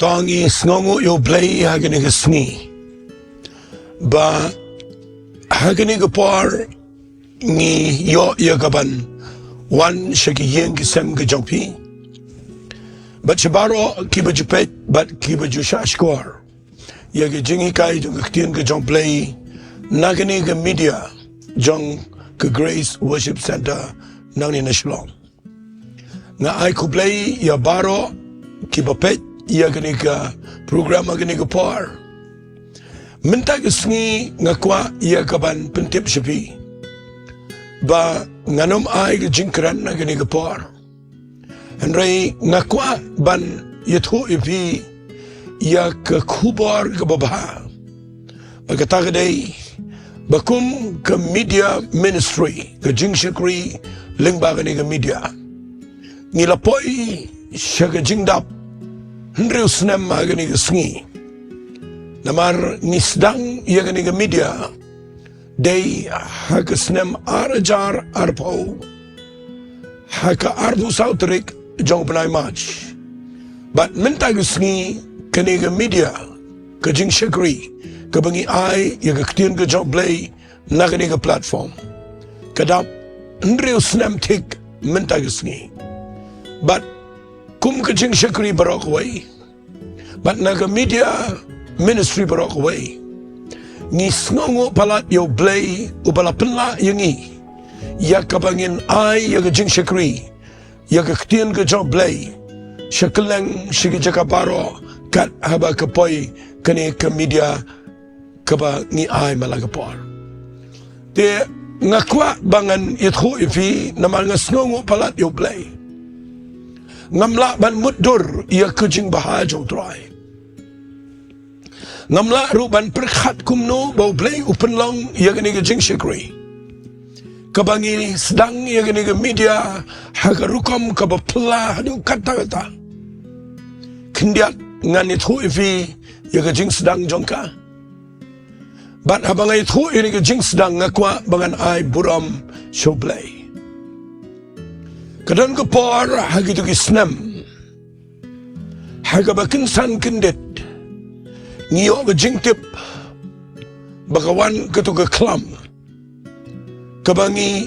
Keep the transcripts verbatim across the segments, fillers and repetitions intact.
Ngi sngewnguh ïa U Blei ha kane ka sngi ba ha kane ka por ngi ïoh ïa ka ban wan sha ki ïing ki sem ka jong phi bad sha baroh kiba ju peit bad kiba ju shahshkor ïa ka jinghikai jong ka ktien ka jong U Blei na kane ka media jong ka Grace Worship Centre nangne na Shillong. Nga ai khublei ïa baroh kiba peit ïa kane ka program ha kane ka por. Mynta ka sngi nga kwah ïa ka ban pyntip sha phi ba ngan ym ai ka jingkren ha kane ka por. Hynrei nga kwah ban ïathuh ïa phi ïa ka khubor kaba bha. Ba kata ka dei ba kum ka media ministry, ka jingshakri lyngba kane ka media, ngi la poi sha ka jingdap hynriew snem ha kane ka sngi. Namar ngi sdang ïa kane ka media dei ha ka snem ar hajar arphew, ha ka arphew saw tarik jong u bnai March. Bad mynta ka sngi kane ka media, ka jingshakri kaba ngi ai ïa ka ktien ka jong U Blei na kane ka platform, ka dap hynriew snem thik mynta ka sngi. Bad kum ka jingshakri baroh kawei bad na ka media ministry baroh kawei, ngi sngewnguh palat ïa U Blei uba la pynlah ïa ngi ïa kaba ngin ai ïa ka jingshakri ïa ka ktien ka jong U Blei sha kylleng sha ki jaka baroh kat haba ka poi kane ka media kaba ngi ai man la ka por. Te nga kwah ba ngan ïathuh ïa phi namar nga sngewnguh palat ïa U Blei. Ngam lah ban mutdur ïa ka jingbha jong U Trai. Ngam lah ruh ban pyrkhat kumno ba U Blei u pynlong ïa kane ka jingshakri kaba ngi sdang ïa kane ka media ha ka rukom kaba phylla haduh katta katta. Khyndiat ngan ïathuh ïa phi ïa ka jingsdang jong ka. Bad haba nga ïathuh ïa kane ka jingsdang nga kwah ba ngan ai burom sha U Blei. Ka don ka por ha kito ki snem ha kaba kynsan kyndit ngi ïoh ka jingtip ba ka wan kato ka khlam kaba ngi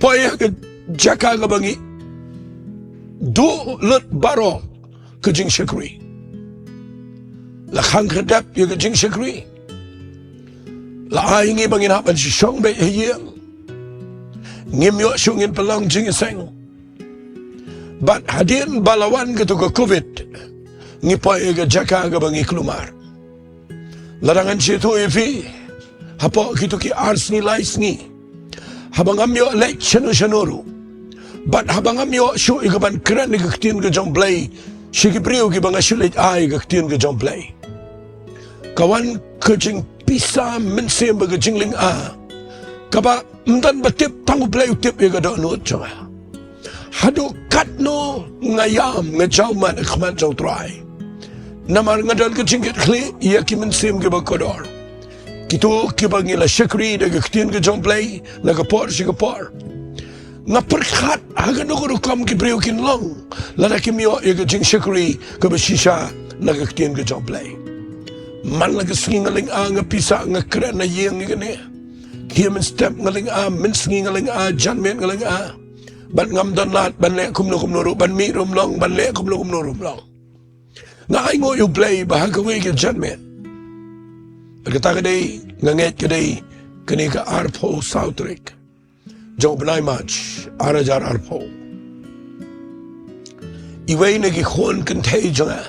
poi ha ka jaka kaba ngi duh lut baroh ka jingshakri. La khang khyrdep ïa ka jingshakri. La ai ngi ba ngin hap ban shu shong beit ha ïing. Ngim ïoh shuh ngin pynlong jingïaseng. Bad hadien ba la wan kato ka covid ngi poi ha ka jaka kaba ngi kulmar. Lada ngan shu ïathuh ïa phi, hapoh kito ki ar sngi lai sngi, haba ngam ïoh leit shano shano ruh bad haba ngam ïoh shuh ïa ka ban kren ïa ka ktien ka jong U Blei sha ki briew kiba nga shu leit ai ïa ka ktien ka jong U Blei, ka wan ka jingpisa mynsiem bad ka jinglynga kaba ym don ba tip, tang U Blei u tip ïa ka dohnud jong nga. Haduh katno nga ïam, nga jaw mat ha khmat jong U Trai. Namar nga don ka jingkitkhlieh ïa ki mynsiem kiba kordor, kito kiba ngi la shakri da ka ktien ka jong U Blei na ka por sha ka por. Nga pyrkhat ha kano ka rukom ki briew kin long lada kim ïoh ïa ka jingshakri kaba shisha na ka ktien ka jong U Blei. Man la ka sngi nga lynga, nga pisa, nga kren na ïing ïa kane. Khie mynstep nga lynga, mynsngi nga lynga, janmiet nga lynga. Bad ngam don lad ban leh kumno kumno ruh, ban mih ruh ym long, ban leh kumno kumno ruh ym long. Nga ainguh ïa U Blei ba ha kawei ka janmiet, bad kata ka dei, nga ngeit ka dei kane ka arphew saw tarik jong u bnai March ar hajar arphew, iwei na ki khun kynthei jong nga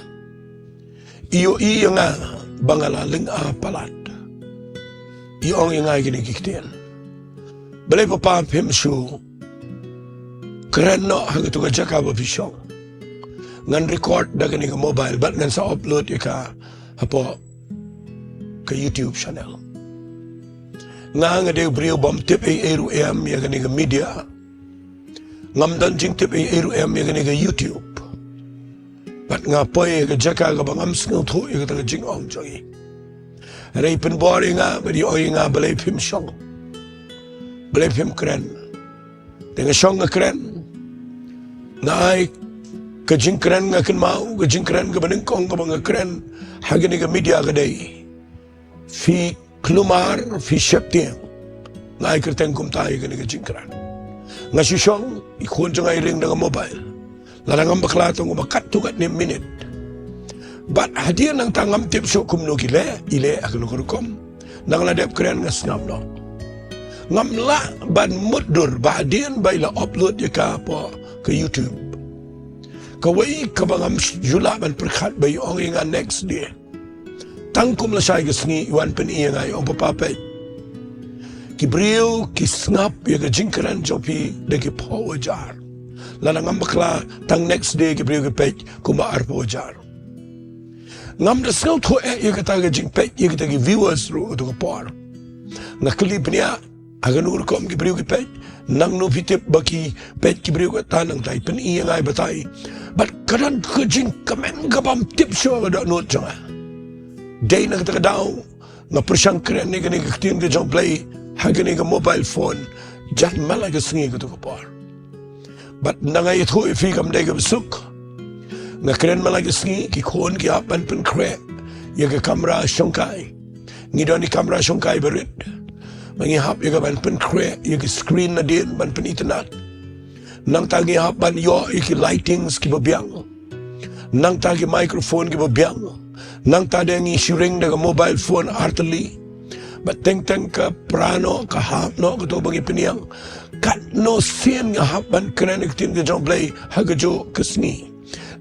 i ïohi ïa nga ba nga la lynga palat. I ong ïa nga ïa kine ki ktien: Balei papa phim shu kren noh ha katu ka jaka ba phi shong? Ngan record da kane ka mobile bad ngan sa upload ïa ka hapoh ka YouTube channel. Nga, nga dei u briew bym tip ei ei ruh em ïa kane ka media. Ngam don jingtip ei ei ruh em ïa kane ka YouTube. Bad nga poi ïa ka jaka kaba ngam sngewthuh ïa kata ka jingong jong i. Hynrei i pynbor ïa nga bad i ong ïa nga: Balei phim shong? Balei phim kren? Te nga shong nga kren. Nga ai Ka jingkren nga kynmaw, ka jingkren kaba nyngkong kaba nga kren ha kane ka media ka dei, phi kulmar, phi sheptieng. Nga ai kyrteng kumta ïa kane ka jingkren. Nga shu shong, i khun jong nga i ring da ka mobile. Lada ngam bakla tang kumba katto katne minit. Bad hadien nangta ngam tip shuh kumno ki leh, i leh ha kano ka rukom. Nang la dep kren nga sngap noh. Ngam lah ban mutdur ba hadien ba i la upload ïa ka hapoh ka YouTube, kawei kaba ngam ju lah ban pyrkhat ba i ong ïa nga next day. Tang kum lashai ka sngi i wan pyni ïa nga, i ong, "Papa, peit, ki briew ki sngap ïa ka jingkren jong phi da ki phew hajar. Lada ngam bakla, tang next day ki briew ki peit kumba arphew hajar." Ngam da sngewthuh eh ïa kata ka jingpeit, ïa kita ki viewers ruh kato ka por. Nga kylli bniah, ha kano ka rukom ki briew ki peit? Nangno phi tip ba ki peit ki briew kata? Nangta i pyni ïa nga, i batai. Bad ka don ka jingkmen kabym tip shuh ha ka dohnud jong nga. Dei na kata ka daw nga pyrshang kren ïa kane ka ktien ka jong U Blei ha kane ka mobile phone jan man la ka sngi kato ka por. Bad nang, nga ïathuh ïa phi, kam dei kaba suk. Nga kren man la ka sngi, ki khun ki hap ban pynkhreh ïa ka kamra shongkai. Ngi don i kamra shongkai barit. Ba ngi hap ïa ka ban pynkhreh ïa ki screen nadien ban pynitynnad. Nangta ngi hap ban ïoh ïa ki lightings kiba biang. Nangta ki microphone kiba biang. Nangta de ngi shu ring da ka mobile phone artylli. Bad teng teng ka pra noh, ka hap noh kato ba ngi pynïeng. Katno sien nga hap ban kren ïa ka ktien ka jong U Blei ha kajuh ka sngi.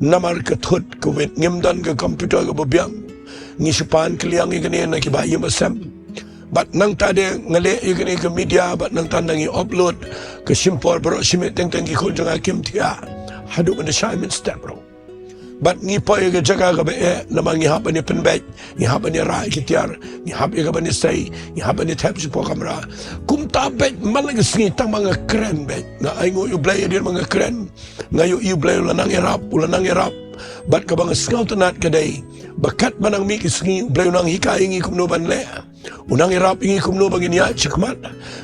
Namar ka thut ka wit, ngim don ka computer kaba biang. Ngi shu pan kylliang ïa kane na ki bahaïing bahasem. Bad nangta de nga leh ïa kane ka media, bad nangta nang ngi upload, ka shim por baroh shi miet, teng teng ki khun jong nga kim thiah haduh ban da shai mynstep ruh. Bad ngi poi ïa ka jaka kaba eh, namar ngi hap ban ïa pynbeit, ngi hap ban ïa rah ïa ki tiar, ngi hap ïa ka ban ïa sei, ngi hap ban ïa thep shapoh kamra. Kumta beit man la ka sngi tang ba nga kren beit. Nga ainguh ïa U Blei hadien ba nga kren. Nga ïohi U Blei u la nang ïarap, u la nang ïarap. Bad kaba nga sngewtynnad ka dei ba katba nang mih ka sngi, U Blei u nang hikai ïa ngi kumno ban leh. U nang ïarap ïa ngi kumno ba ngin ïaid shakhmat.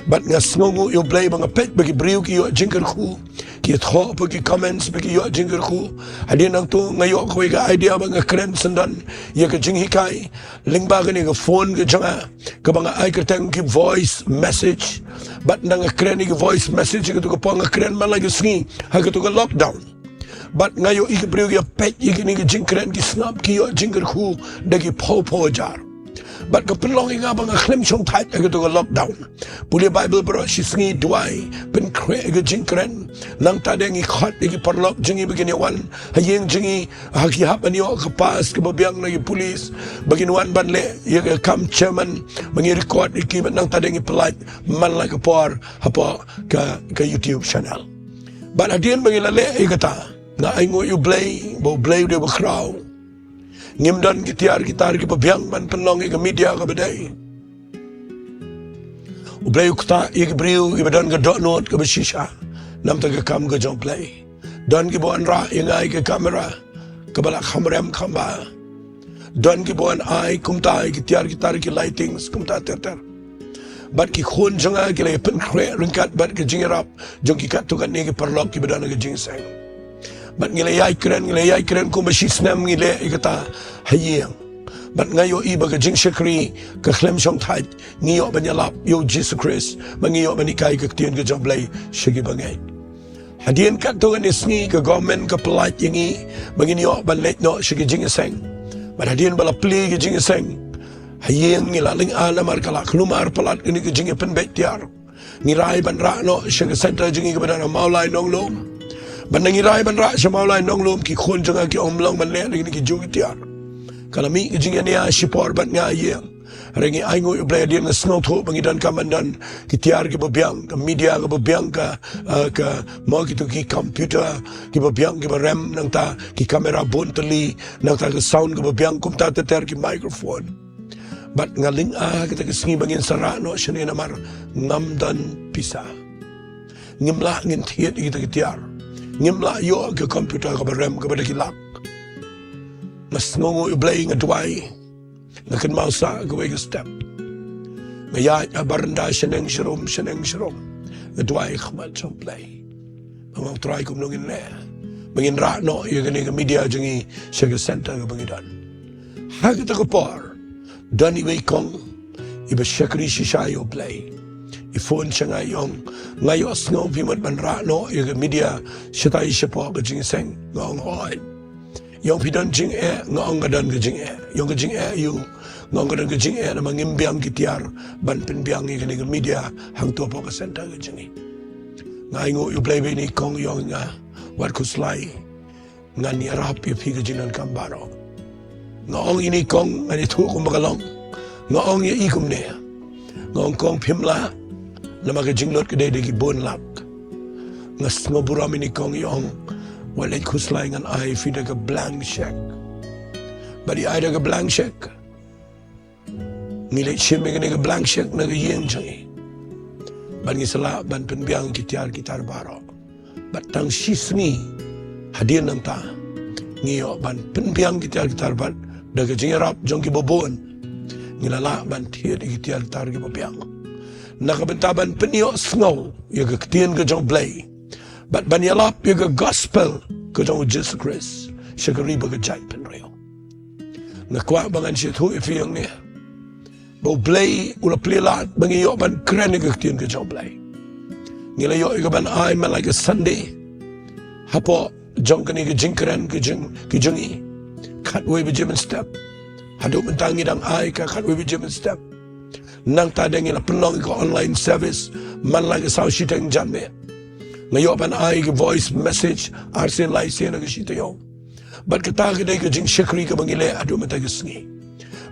Bad nga sngewnguh ïa U Blei ba nga peit ba ki briew ki ïoh jingkyrkhu. Ki thoh hapoh ki comments ba ki ïoh jingkyrkhu. Hadien nangta nga ïoh kawei ka idea ba nga kren syndon ïa ka jinghikai lyngba kane ka phone ka jong nga, kaba nga ai kyrteng ki voice message. Bad nang nga kren ïa ki voice message ha kato ka por, nga kren man la ka sngi ha kato ka lockdown. Bad nga ïohi ki briew ki ïa peit ïa kine ki jingkren, ki sngap, ki ïoh jingkyrkhu da ki phew phew hajar. Bad ka pynlong ïa nga ba nga khlem shongthait ha kato ka lockdown. Pule Bible baroh shi sngi, duwai, pynkhreh ïa ka jingkren. Nangta de ngi khot ïa ki paralok jong ngi ba kin ïa wan ha ïing jong ngi, ha ki hap ban ïoh ka pass kaba biang na ki police, ba kin wan ban leh ïa ka kam chairman, ba ngi record ïa ki, bad nangta de ngi pyllait man la ka por hapoh ka, ka YouTube channel. Bad hadien ba ngi la leh ïa kata, nga ainguh ïa U Blei ba U Blei u dei uba khraw. Ngim don ki tiar ki tar kiba biang ban pynlong ïa ka media kaba dei. U Blei u ktah ïa ki briew kiba don ka dohnud kaba shisha namar ka kam ka jong U Blei. Don kiba wanrah ïa nga ïa ka kamera kaba la kham rem kham bha. Don kiba wan ai kumta ïa ki tiar ki tar, ki lightings kumta ter ter. Bad ki khun jong nga ki la pynkhreh ryngkat bad ka jingïarap jong ki katto katne ki paralok kiba don ha ka jingïaseng. Bad ngi la ïai kren, ngi la ïai kren kumba shi snem ngi leh ïa kata ha ïing. Bad nga ïohi ba ka jingshakri ka khlem shongthait, ngi ïoh ban ïalap ïa U Jisu Khrist, ba ngi ïoh ban hikai ka ktien ka jong U Blei sha kiba ngeit. Hadien katto katne sngi ka government ka pyllait ïa ngi ba ngin ïoh ban leit noh sha ka jingïaseng. Bad hadien ba la plie ka jingïaseng, ha ïing ngi la lyngngoh namar ka la kulmar palat kane ka jingïapynbeit tiar. Ngi rai ban rah noh sha ka center jong ngi kaba don ha Mawlai Nonglum. Bad ngi rai ban rah sha Mawlai Nonglum, ki khun jong nga ki ong, ym long ban leh da kine ki juh ki tiar. Ka la mih ka jingïania shipor bad nga ïa Hynrei ngi ainguh ïa U Blei hadien nga sngewthuh ba ngi donkam ban don ki tiar kiba biang, ka media kaba biang, ka, eh, ka mo kito ki computer kiba biang kiba rem, nangta ki kamera bun tylli, nangta ka sound kaba biang, kumta ter ter ki microphone. Bad nga lyngngoh ha kata ka sngi ba ngin sa rah noh shane namar ngam don pisa. Ngim lah ngin thied ïa kita ki tiar. Ngim lah ïoh ka computer kaba rem kaba da ki lak. Nga sngewnguh ïa U Blei, nga duwai. Nga kynmaw sa kawei ka step. Nga ïaid ha baranda shaneng sharum, shaneng sharum. Nga duwai ha khmat jong U Blei. Nga ong, Trai, kumno ngin leh? ba ngin rah noh ïa kane ka media jong ngi sha ka center kaba ngi don. Ha kata ka por don iwei i kong iba shakri shisha ïa U Blei. I phone sha nga, i ong, nga ïohsngew phi mut ban rah noh ïa ka media shatai shapoh ka jingïaseng. Nga ong hooid. I ong phi don jingeh? Nga ong nga don ka jingeh. I ong ka jingeh aiu? Nga ong ka don ka jingeh namar ngim biang ki tiar ban pynbiang ïa kane ka media hangto hapoh ka center ka jong ngi. Nga ainguh ïa U Blei ba ine i kong i ong ïa nga, wat khuslai, ngan ïarap ïa phi ka jingdonkam baroh. Nga ong ine i kong, ngan ïathuh kumba ka long. Nga ong ïa i kumne, nga ong kong, phim lah, namar ka jinglut ka dei da ki bun lak. Nga sngew burom, ine i kong i ong, wat leit khuslai, ngan ai ïa phi da ka blank check. Bad i ai da ka blank check. Ngi leit shim ïa kane ka blank check na ka ïing jong ngi. Bad ngi sa lah ban pynbiang ki tiar ki tar baroh. Bad tang shisngi hadien nangta ngi ïoh ban pynbiang ki tiar ki tar bad da ka jingïarap jong kiba bun ngi la lah ban thied ïa ki tiar ki tar kiba biang. Na ka bynta ban pynïohsngew ïa ka ktien ka jong U Blei bad ban ïalap ïa ka gospel ka jong U Jisu Khrist sha ka ri bad ka jaitbynriew. Nga kwah ba ngan sngewthuh ïa phi hangne ba U Blei u la plie lad ba ngi ïoh ban kren ïa ka ktien ka jong U Blei. Ngi la ïoh ïa ka ban ai man la ka Sunday hapoh jong kane ka jingkren ka jong, ka jong ngi, khatwei baje mynstep. Haduh mynta ngi dang ai ka khatwei baje mynstep. Nangta de ngi la pynlong ïa ka online service man la ka saw shiteng janmiet. Nga ïoh ban ai ka voice message arsien laisien ha ka shi taïew. Bad kata ka dei ka jingshakri kaba ngi leh haduh mynta ka sngi.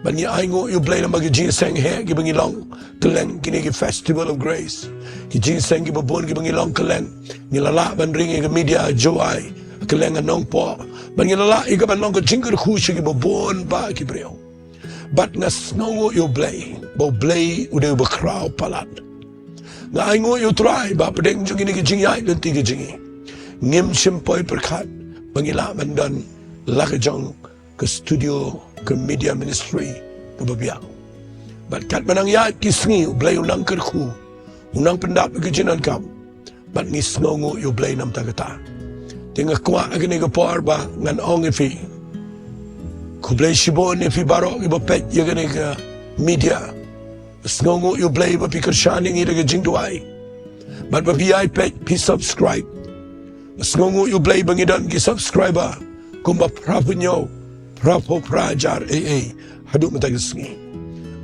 Bad ngi ainguh ïa U Blei namar ki jingïaseng heh kiba ngi long kylleng kine ki Festival of Grace, ki jingïaseng kiba bun kiba ngi long kylleng. Ngi la lah ban ring ïa ka media ha Jowai kylleng ha Nongpoh. Bad ngi la lah ïa ka ban long ka jingkyrkhu sha kiba bun bah ki briew. Bad nga sngewnguh ïa U Blei ba U Blei u dei uba khraw palat. Nga ainguh ïa U Trai ba hapdeng jong kine ki jingïaid lynti ki jong ngi, ngim shym poi pyrkhat ba ngi lah ban don la ka jong ka studio, ka media ministry kaba biang. Bad katba nang ïaid ki sngi U Blei u nang kyrkhu, u nang pyndap ïa ka jingdonkam. Bad ngi sngewnguh ïa U Blei namar kata. Te nga kwah ha kane ka por ba ngan ong ïa phi, khublei shibun ïa phi baroh kiba peit ïa kane ka media. Sngewnguh ïa U Blei ba phi kyrshan ïa ngi da ka jingduwai. Bad ba phi ïai peit, phi subscribe. Sngewnguh ïa U Blei ba ngi don ki subscriber kumba phra phew hynñiew, phra phew phra hajar ei ei haduh mynta ka sngi.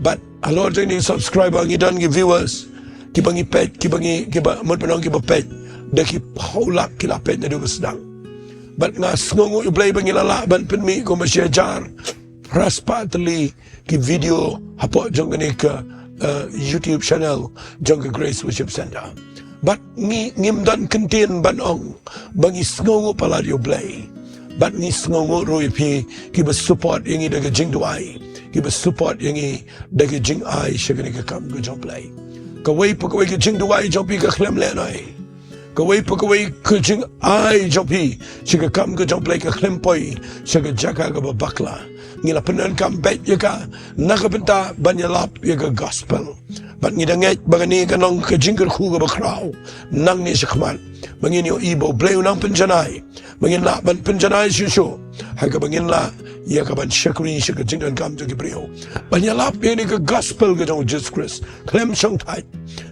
Bad halor jong kine ki subscriber ngi don ki viewers kiba ngi peit, kiba ngi, kiba mut ban ong kiba peit da ki phew lak ki la peit naduh ba sdang. Bad nga sngewnguh ïa U Blei ba ngi la lah ban pynmih kumba shi hajar phra spah tylli ki video hapoh jong kane ka, eh, YouTube channel jong ka Grace Worship Centre. Bad ngi, ngim don kyntien ban ong ba ngi sngewnguh palat ïa U Blei. Bad ngi sngewnguh ruh ïa phi kiba support ïa ngi da ka jingduwai, kiba support ïa ngi da ka jingai sha kane ka kam ka jong U Blei. Kawei pa kawei ka jingduwai jong phi ka khlem lehnoh. Kawei pa kawei ka jingai jong phi sha ka kam ka jong U Blei ka khlem poi sha ka jaka kaba bakla. Ngi la pyndonkam beit ïa ka na ka bynta ban ïalap ïa ka gospel. Bad ngi da ngeit ba kane kan long ka jingkyrkhu kaba khraw nangne shakhmat, ba ngin ïohi ba U Blei u nang pynjanai, ba ngin lah ban pynjanai shuh shuh ha kaba ngin lah ïa ka ban shakri sha ka jingdonkam jong ki briew, ban ïalap ïa kane ka gospel ka jong U Jisu Khrist khlem shongthait.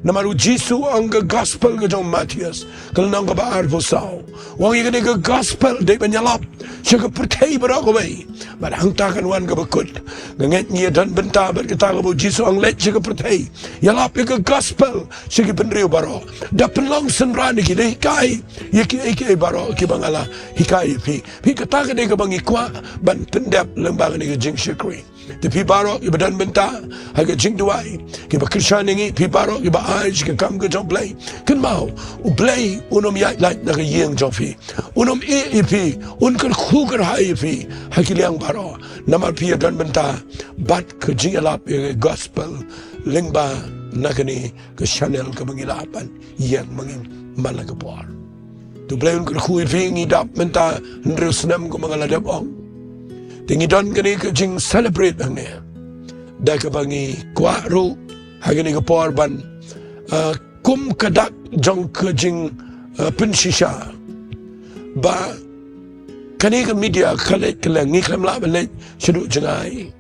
Namar U Jisu u ong, ka gospel ka jong u Mathaios ka lynnong kaba arphew saw, u ong ïa kane ka gospel dei ban ïalap sha ka pyrthei baroh kawei. Bad hangta kan wan kaba kut. Nga ngeit ngi ïa don bynta bad kata kaba U Jisu u ong, leit sha ka pyrthei, ïalap ïa ka gospel sha ki bynriew baroh, da pynlong synran ïa ki, da hikai ïa kiei kiei baroh kiba nga la hikai ïa phi. Phi, kata ka dei kaba ngi kwah ban pyndep lyngba kane ka jingshakri. Te phi baroh kiba don bynta ha ka jingduwai, kiba kyrshan ïa ngi, phi baroh kiba ai sha ka kam ka jong U Blei, kynmaw, U Blei un ym ïaid lait na ka ïing jong phi. Un ym ïeh ïa phi, un kyrkhu kyrhai ïa phi ha ki liang baroh, namar phi ïa don bynta bad ka jingïalap ïa ka gospel lyngba na kane ka channel kaba ngi la ban ïeng ma ngi man la ka por. To U Blei un kyrkhu ïa phi. Ngi dap mynta hynriew snem kumba nga la dep ong. Te ngi don kane ka jing celebrate hangne da kaba ngi kwah ruh ha kane ka por ban, ah, kum ka dak jong ka jing, ah, pynshisha ba Kane ka media ka leit ka leng, ngi khlem lah ban leit shaduh jngai.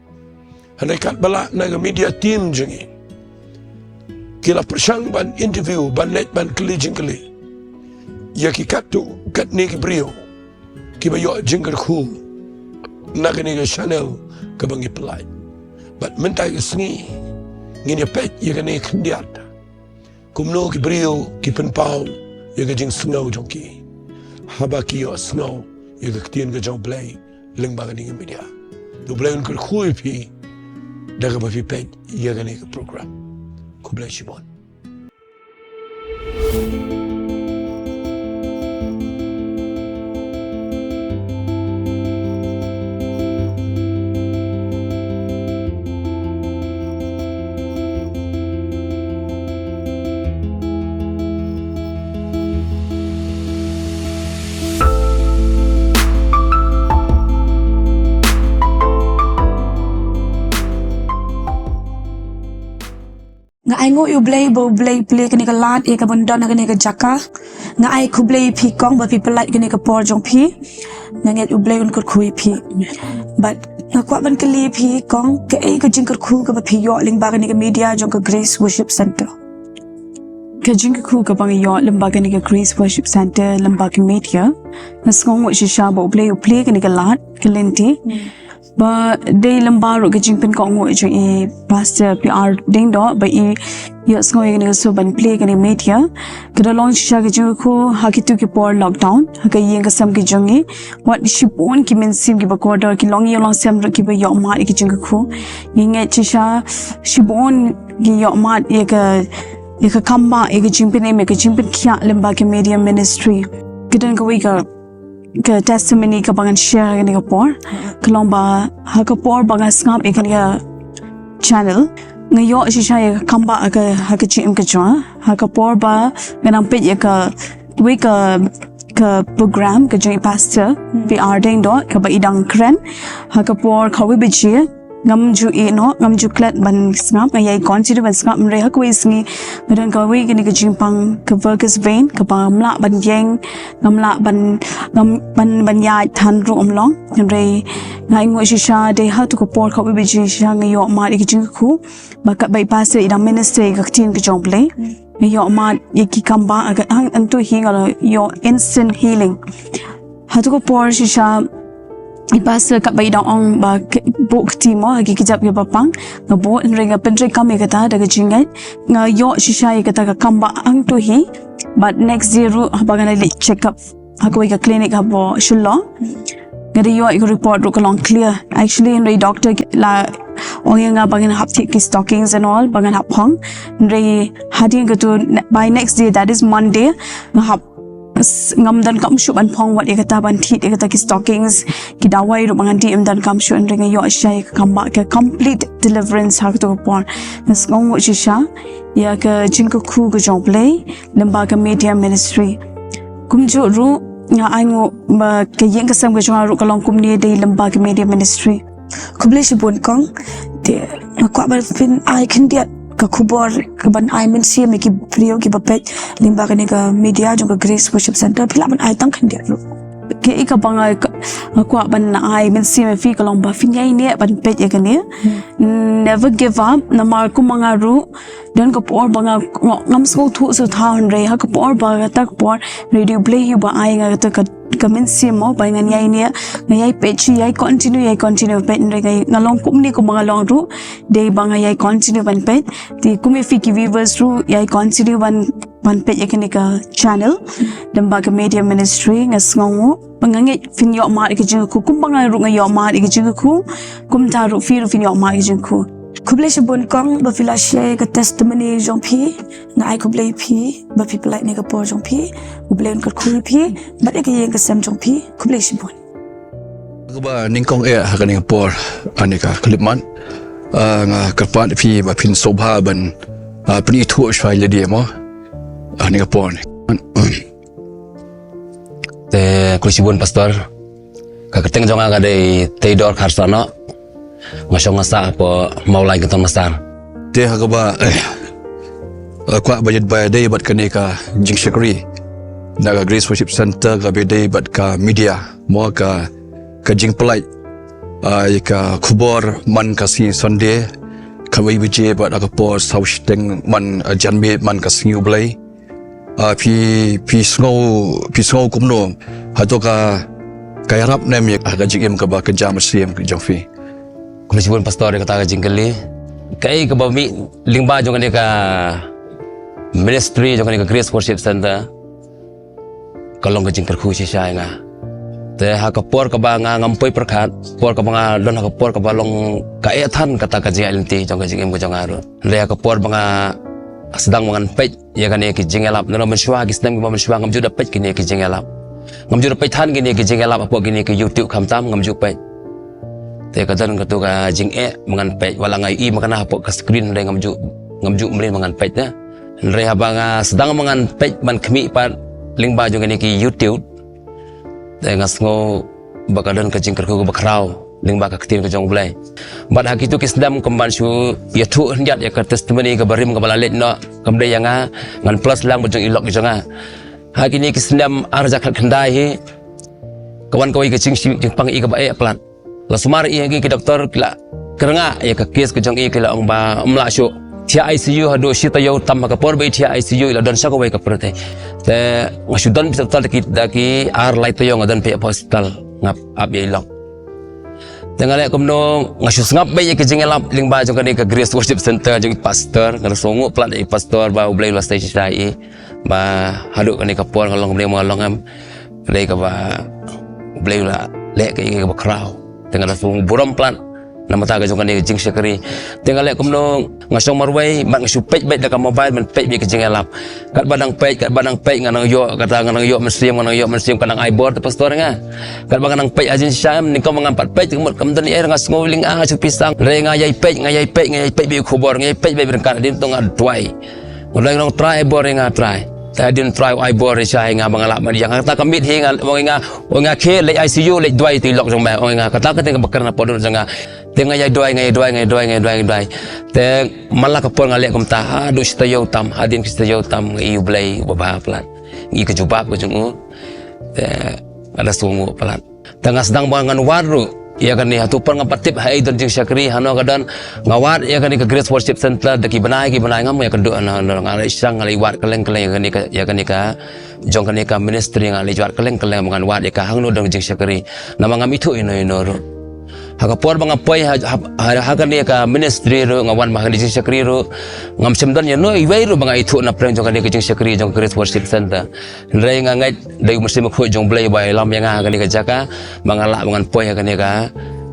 Hynrei katba lah na ka media team jong ngi, ki la pyrshang ban interview, ban leit ban kylli jingkylli ïa ki katto katne ki briew kiba ïoh jingkyrkhu na kane ka channel kaba ngi pynlait. Bad mynta ka sngi ngin ïa peit ïa kane khyndiat kumno ki briew ki pynpaw ïa ka jingsngew jong ki haba ki ïohsngew ïa ka ktien ka jong U Blei lyngba kane ka media. U Blei un kyrkhu ïa phi da kaba phi peit ïa kane ka program. Khublei shibun. Nga ainguh ïa U Blei ba U Blei plie kane ka lad ïa ka ban don ha kane ka jaka. Nga ai khublei ïa phi kong ba phi pynlait kane ka por jong phi. Nga ngeit U Blei un kyrkhu ïa phi. Bad nga kwah ban kylli ïa phi kong, kaei ka jingkyrkhu kaba phi ïoh lyngba kane ka media jong ka Grace Worship Centre? Ka jingkyrkhu kaba nga ïoh lyngba kane ka Grace Worship Centre lyngba ka media, nga sngewnguh shisha ba U Blei u plie kane ka lad ka lynti. Ba dei lyngba ruh ka jingpynkohnguh jong i Pastor P R Diengdoh ba i ïohsngew ïa kane ka sur ban plie kane ka media. Ka da long shisha ka jingkyrkhu ha kito ki por lockdown ha ka ïing ka sem ka jong i. Wat shibun ki mynsiem kiba kordor, ki longïing longsem ruh kiba ïoh mad ïa ka jingkyrkhu. Ngi ngeit shisha shibun ki ïoh mad ïa ka, ïa ka kambah, ïa ka jingpynim, ïa ka jingpynkhiah lyngba ka media ministry. Ka don kawei ka, ka testimony kaba ngan share ha kane ka por. Ka long ba ha ka por ba nga sngap ïa kane ka channel, nga ïoh shisha ïa ka kambah ha ka, ha ka jingim ka jong nga. Ha ka por ba nga nang peit ïa kawei ka, ka program ka jong i Pastor P R Diengdoh kaba i dang kren ha ka por khatwei baje. Ngam ju ïeh noh, ngam ju klet ban sngap, nga ïai continue ban sngap, hynrei ha kawei sngi nga don kawei kane ka jingpang ka varicose vein kaba ngam lah ban ïeng, ngam lah ban, ngam, ban, ban ïaid than ruh ngam long. Hynrei nga ainguh shisha dei ha kato ka por khatwei baje shisha nga ïoh mad ïa ka jingkyrkhu ba katba i Pastor i dang minister ïa ka ktien ka jong U Blei. Nga ïoh mad ïa ki kambah, ha ka, hangto hi nga la ïoh instant healing. Ha kato ka por shisha i Pastor katba i dang ong ba buh kti mo ha ki kjat kiba pang, nga buh, hynrei nga pyntreikam ïa kata da ka jingngeit. Nga ïoh shisha ïa kata ka kambah hangto hi. Bad next day ruh haba nga la leit check up ha kawei ka clinic hapoh Shillong, nga da ïoh ïa ka report ruh ka long clear. Actually hynrei doctor ki la ong ïa nga ba ngan hap thied ki stockings and all, ba ngan hap phong. Hynrei hadien kato, by next day, that is Monday, nga hap s-, ngam donkam shuh ban phong wat ïa kata, ban thied ïa kata ki stockings, ki dawai ruh ba ngan dih ym donkam shuh, hynrei nga ïoh shisha ïa ka kambah, ka complete deliverance ha kato ka por. Nga sngewnguh shisha ïa ka jingkyrkhu ka jong U Blei lyngba ka media ministry. Kumjuh ruh nga ainguh ba ka ïing ka sem ka jong nga ruh ka long kumne dei lyngba ka media ministry. Khublei shibun kong. Te nga kwah ba phin ai khyndiat ka khubor kaban ai mynsiem ïa ki briew kiba peit lyngba kane ka media jong ka Grace Worship Centre, phi lah ban ai tang khyndiat ruh. Kaei kaba nga, nga kwah ban ai mynsiem ïa phi ka long ba phin ïai neh ban peit ïa kane. Never give up, namar kumba nga ruh don ka por ba nga, nga, ngam sngewthuh shuh thaw, hynrei ha ka por ba kata ka por, hynrei dei U Blei hi uba ai nga kata ka, ka mynsiem mo ba ngan ïai neh, nga ïai peit shuh, ïai continue, ïai continue peit, hynrei nga, nga long kumne kumba nga long ruh dei ba nga ïai continue ban peit. Te kum ïa phi ki viewers ruh ïai continue ban, ban peit ïa kane ka channel lyngba ka media ministry. Nga sngewnguh ba nga ngeit phin ïoh mad ïa ka jingkyrkhu kumba nga ruh nga ïoh mad ïa ka jingkyrkhu, kumta ruh phi ruh phin ïoh mad ïa ka jingkyrkhu. Khublei shibun kong ba phi la share ïa ka testimony jong phi. Nga ai khublei ïa phi ba phi pynlait ïa kane ka por jong phi. U Blei un kyrkhu ïa phi bad ïa ka ïing ka sem jong phi. Khublei shibun. Kaba nyngkong eh ha kane ka por, ha kane ka khyllipmat, ah, nga kyrpad ïa phi ba phin sngewbha ban, ah, pynithuh shuwa ïa lade mo ha kane ka por. Te khublei shibun Pastor. Ka kyrteng jong nga ka dei Theodore Kharsahnoh. Nga shong nga sah hapoh Mawlai Kynton Massar. Te ha kaba, eh, kwah ba ïa dei bad kane ka jingshakri na ka Grace Worship Center kaba ïadei bad ka media, mo, ka ka jingpyllait, ah, ïa ka khubor man ka sngi Sunday, khatwei baje bad ha ka por saw shiteng man, ah, janmiet man ka sngi U Blei. Ah, phi, phi sngew, phi sngew kumno? Hato ka, ka ïarap ne em ïa ka jingim kaba kynja mynsiem jong phi? Khublei shibun pastor ïa kata ka jingkylli. Kaei kaba mih lyngba jong kane ka ministry jong kane ka Grace Worship Center ka long ka jingkyrkhu shisha ïa nga. Te ha ka por kaba nga ngam poi pyrkhat, por kaba nga don ha ka por kaba long ka eh than kata ka jingïaid lynti jong ka jingim ka jong nga ruh. Hynrei ha ka por ba nga sdang ba ngan peit ïa kane ki jingïalap, na mynshuwa ki snem kiba mynshuwa ngam ju da peit kine ki jingïalap. Ngam ju da peit than kine ki jingïalap hapoh kine ki YouTube khamtam, ngam ju peit. Te ka don katu ka jingeh ba ngan peit, wat la nga ïohi mynta hapoh ka screen, hynrei ngam ju, ngam ju mlien ba ngan peit na. Hynrei haba nga sdang ba ngan peit ban khmih pat lyngba jong kane ki YouTube, te nga sngew ba ka don ka jingkyrkhu kaba khraw lyngba ka ktien ka jong U Blei. Bad ha kitu ki snem kumban shu ïathuh khyndiat ïa ka testimony kaba rim kaba la leit noh, kam dei ïa nga, ngan plus lang bad jong i lok jong nga. Ha kine ki snem ar hajar khatkhyndai hi ka wan kawei ka jingshi-, jingpang ïa kaba eh palat. La sumar ïa ki, ki doktor ki la kyrngah ïa ka case ka jong i, ki la ong ba ym lah shuh thiah I C U haduh shi taïew tam. Ha ka por ba i thiah I C U i la don sha kawei ka pyrthei. Te nga shu don phi doktor da ki, da ki ar lai taïew nga don phi ha hospital, ngap ap ïa i lok. Te nga leh kumno, nga shu sngap beit ïa ka jingïalap lyngba jong kane ka Grace Worship Center jong i pastor, nga sngewnguh palat ïa i pastor ba U Blei u la sei shisha ïa i. Ba haduh kane ka por nga long kumne, nga long em, ka dei kaba U Blei u la leh kaei kaei kaba khraw. Te nga da sngew burom palat namar ka jong kane ka jingshakri. Te nga leh kumno, nga shong marwei bad nga shu peit beit da ka mobile, ban peit beit ka jingïalap. Katba dang peit, katba dang peit nga nang ïoh, kata nga nang ïoh mynsiem, nga nang ïoh mynsiem, ka nang ai bor te pastor nga. Katba nga nang peit ha jingshisha em, nyngkong ba ngam pat peit, ka mut kam don ei, nga sngew lyngngoh, nga shu pyrshang. Hynrei nga ïai peit, nga ïai peit, nga ïai peit beit khubor, nga ïai peit beit ryngkat, hadien to nga duwai. Nga duwai, nga ong Trai ai bor ïa nga Trai. Te hadien Trai u ai bor shisha ïa nga ba nga lah ban ïeng. Kata ka miet hi nga ong ïa nga, ong ïa nga khie leit I C U, leit duwai ïa i lok jong me, ong ïa nga. Kata ka dei kaba kren na poh dohnud jong nga. Te nga ïai duwai, nga ïai duwai, nga ïai duwai, nga ïai duwai, nga ïai duwai. Te man la ka por nga leh kumta haduh shi taïew tam, hadien shi taïew tam nga ïohi U Blei uba bha palat. Nga ïohi ka jubab ka jong u. Te nga da sngewnguh palat. Te nga sdang ba ngan wad ruh ïa kane, hato por ngam pat tip haei don jingshakri, hano ka don. Nga wad ïa kane ka Grace Worship Center da ki bnai ki bnai, ngam ïakynduh hano hano, nga leit shang, nga leit wad kylleng kylleng ïa kane ka, ïa kane ka jong kane ka ministry, nga leit wad kylleng kylleng ba ngan wad ïa ka hangno don jingshakri. Namar ngam ithuh ïano ïano ruh. Ha ka por ba nga poi ha, ha, ha, ha kane ka ministry ruh, nga wan ma ha kane jingshakri ruh, ngam shym don ïano iwei ruh ba nga ithuh na pdeng jong kane ka jingshakri jong Grace Worship Center. Hynrei nga ngeit dei u Mynsiem Bakhuid jong U Blei ba ïalam ïa nga ha kane ka jaka ba nga lah ba ngan poi ha kane ka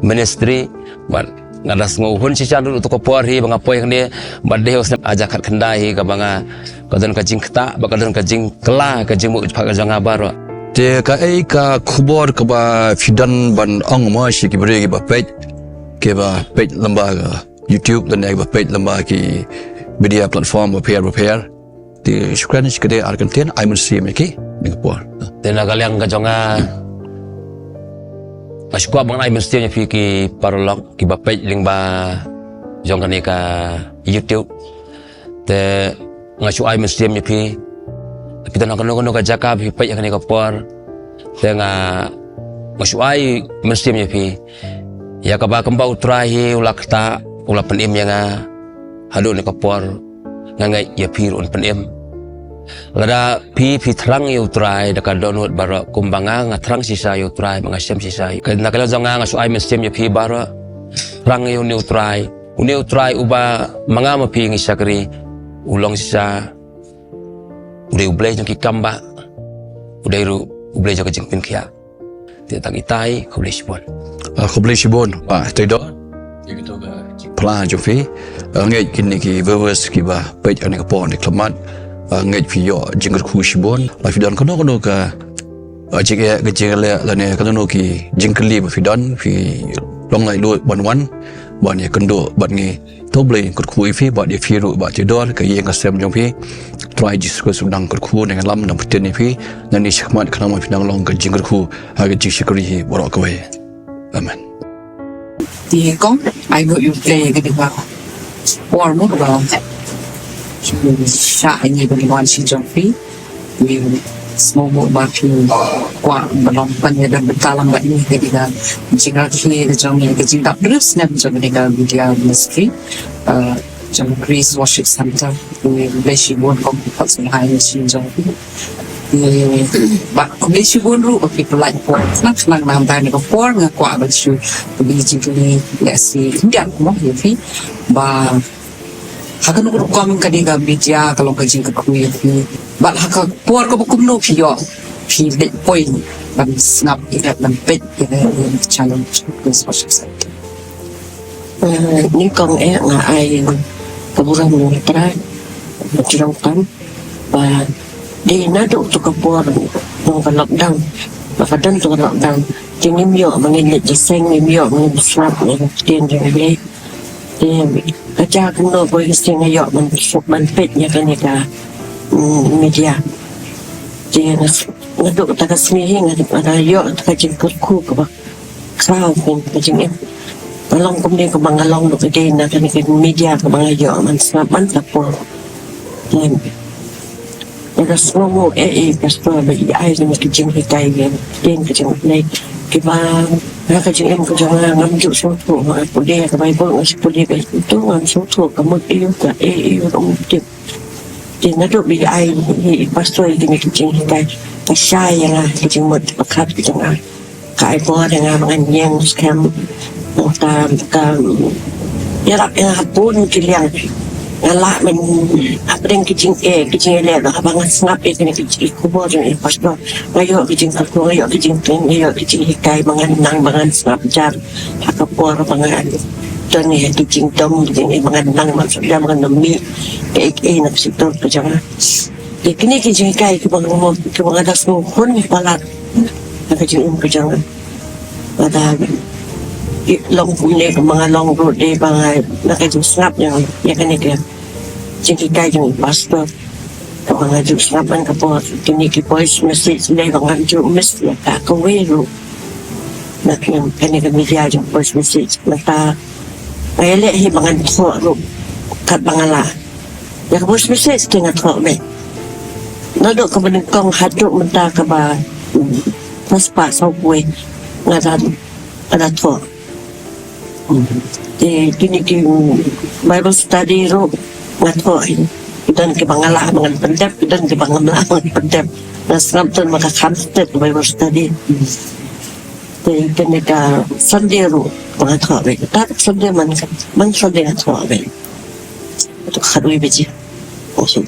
ministry. Bad nga da sngew hun shisha ruh tu ka por hi ba nga poi ha kane, bad dei u snem hajar khatkhyndai hi kaba nga, ka don ka jingktah bad ka don ka jingkylla ka jingmut jingpyrkhat ka jong nga baroh. Te kaei ka khubor kaba phi don ban ong mo sha ki briew kiba peit, kiba peit lyngba ka YouTube lane kiba peit lyngba ki media platform bapher bapher? Te shu kren shi kyntien ar kyntien, ai mynsiem ïa ki ha kane ka por. Te na ka liang ka jong nga, nga shu kwah ban ai mynsiem ïa phi ki paralok kiba peit lyngba jong kane ka YouTube. Te nga shu ai mynsiem ïa phi. Phi don ha kano kano ka jaka phi peit ha kane ka por, te nga, nga shu ai mynsiem ïa phi. Ïa kaba kumba U Trai hi u la ktah, u la pynim ïa nga haduh kane ka por, nga ngeit ïa phi ruh un pynim. Lada phi, phi thrang ïa U Trai da ka dohnud baroh kumba nga, nga thrang shisha ïa U Trai, ba nga shem shisha. Ka, na ka liang jong nga, nga shu ai mynsiem ïa phi baroh. Thrang ïa une U Trai. Une U Trai uba ma nga ma phi ngi shakri, u long shisha, u dei U Blei jong ki kam bah, u dei ruh U Blei jong ka jingpynkhiah. Te tang itai, khublei shibun. Ah, khublei shibun. Ah, te don. Pla jong phi. Ah, ngeit kine ki viewers kiba peit ha kane ka por kane ka khmat, ah, ngeit phi ïoh jingkyrkhu shibun. Lada phi don kano kano ka, ah, jingeh, ka jingleh lane kano kano ki jingkylli ba phi don, phi long laitluid ban wan, ban ïakynduh bad ngi. To U Blei un kyrkhu ïa phi bad ïa phi ruh Bah Theodore, ka ïing ka sem jong phi. Trai Jisu Khrist un nang kyrkhu, nang ïalam, nang btin ïa phi. Nangne shakhmat khnang ba phin nang long ka jingkyrkhu ha ka jingshakri hi baroh kawei. Amen. Te kong, ai nguh ïa U Blei ïa kane ka por mo ba u shah ïa ngi ban wan sha jong phi. Ngi Sngewbha ba phi kwah ba long ban ïadon bynta lang bad ngi ha kane ka jingrakhe ka jong ngi, ka jingdap briew snem jong kane ka media ministry. Uh, jong Grace Worship Centre. Khublei shibun kong, phi pat sngewbha ïa ka jingïaseng jong phi. Bad khublei shibun ruh ba phi pynlait por khnang khnang na ka bynta kane ka por. Nga kwah ban shu kylli jingkylli lehse khyndiat mo ïa phi ba ha kano ka rukom kane ka media ka long ka jingkyrkhu ïa phi, bad ha ka por kaba kumno phi ïoh, phi leit poi ban sngap ïa, ban peit ïa ka channel Grace Worship Centre? Eh, nyngkong eh nga ai ka burom na U Trai, ka jingkyrkhu ba dei naduh tu ka por jong ka lockdown, ba ka don tu ka lockdown, te ngim ïoh ba ngin leit jingïaseng, ngim ïoh ba ngin sngap ïa ka ktien jong U Blei. Te ka jia kumno ba ngi sngewbha ïoh ban suk ban peit ïa kane ka, mm, media. Te nga s-, naduh kata ka sngi hi nga, nga ïoh kata ka jingkyrkhu kaba khraw kum ka jingim. Nga long kumne kumba nga long ruh ka dei na kane ka media kaba nga ïoh ban sngap man ka por. Te nga da sngewnguh eh, eh, pastor ba i ai kane ka jinghikai ïa ka ktien ka jong U Blei. Kiba ha ka jingim ka jong nga ngam ju sngewthuh, nga pule ka Baibl nga shu pule ka, itu ngam sngewthuh ka mut aiu ka, eh, aiu ruh ngam tip. Te naduh ba i ai i pastor ïa kane ka jinghikai, ka shai ïa nga ka jingmut pyrkhat ka jong nga. Ka ai bor ïa nga ba ngan ïeng skhem. Ka, ka ïarap ïa nga ha bun ki liang. Nga lah ban hapdeng ki jingeh, ki jingeh leh, haba nga sngap ïa kine ki, ki khubor jong i pastor, nga ïoh ki jingkyrkhu, nga ïoh ki jingkren, nga ïoh ki jinghikai ba ngan nang, ba ngan sngap jar ha ka por ba ngan don ïa ki jingdom, ki jingeh ba ngan nang, ba ngan sngap jar, ba ngan ym mih kaei kaei na ka shyntur ka jong nga. Ïa kine ki jinghikai kiba nga mo, kiba nga da sngew hun palat na ka jingim ka jong nga. Nga da long kumne kumba nga long ruh dei ba nga, na ka jingsngap jong nga ïa kane ka jinghikai jong i pastor. Kaba nga ju sngap man ka por kine ki voice message, dei ba nga ju miss ïa ka kawei ruh na kane ka media jong voice message. Mynta nga ïaleh hi ba ngan thoh ruh katba nga lah. Ïa ka voice message te nga thoh beit. Naduh kaba nyngkong haduh mynta kaba, mm, phra spah saw phew nga da, nga da thoh. Te kine ki, mm, Bible study ruh nga thoh hi. Ki don kiba nga lah ba ngan pyndep, ki don kiba ngam lah ba ngan pyndep. Nga sngap don ba ka kham stet Bible study. Te kane ka Sunday ruh ba nga thoh beit. Ka Sunday man ka, man Sunday nga thoh beit. Tu ka khatwei baje. Oh, sorry.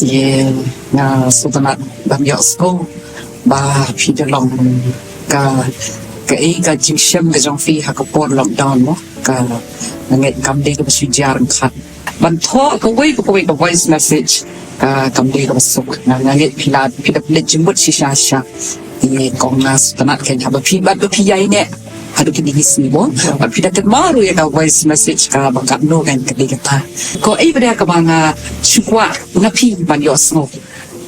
Ïa, nga sngewtynnat ban ïohsngew ba phi da long ka, kaei ka jingshem ka jong phi ha ka por lockdown mo. Ka, nga ngeit kam dei kaba shu jia ryngkat ban thoh kawei pa kawei ka voice message. Ka, kam dei kaba suk. Nga, nga ngeit phi la, phi da pynleit jingmut shisha shisha. Ïa, kong, nga sngewtynnat kein haba phi, bad ba phi ïaineh haduh kine ki sngi mo. Bad phi da kynmaw ruh ïa ka voice message kaba katno kein ka dei kata. Ko, ei, ba dei kaba nga shu kwah na phi ban ïohsngew.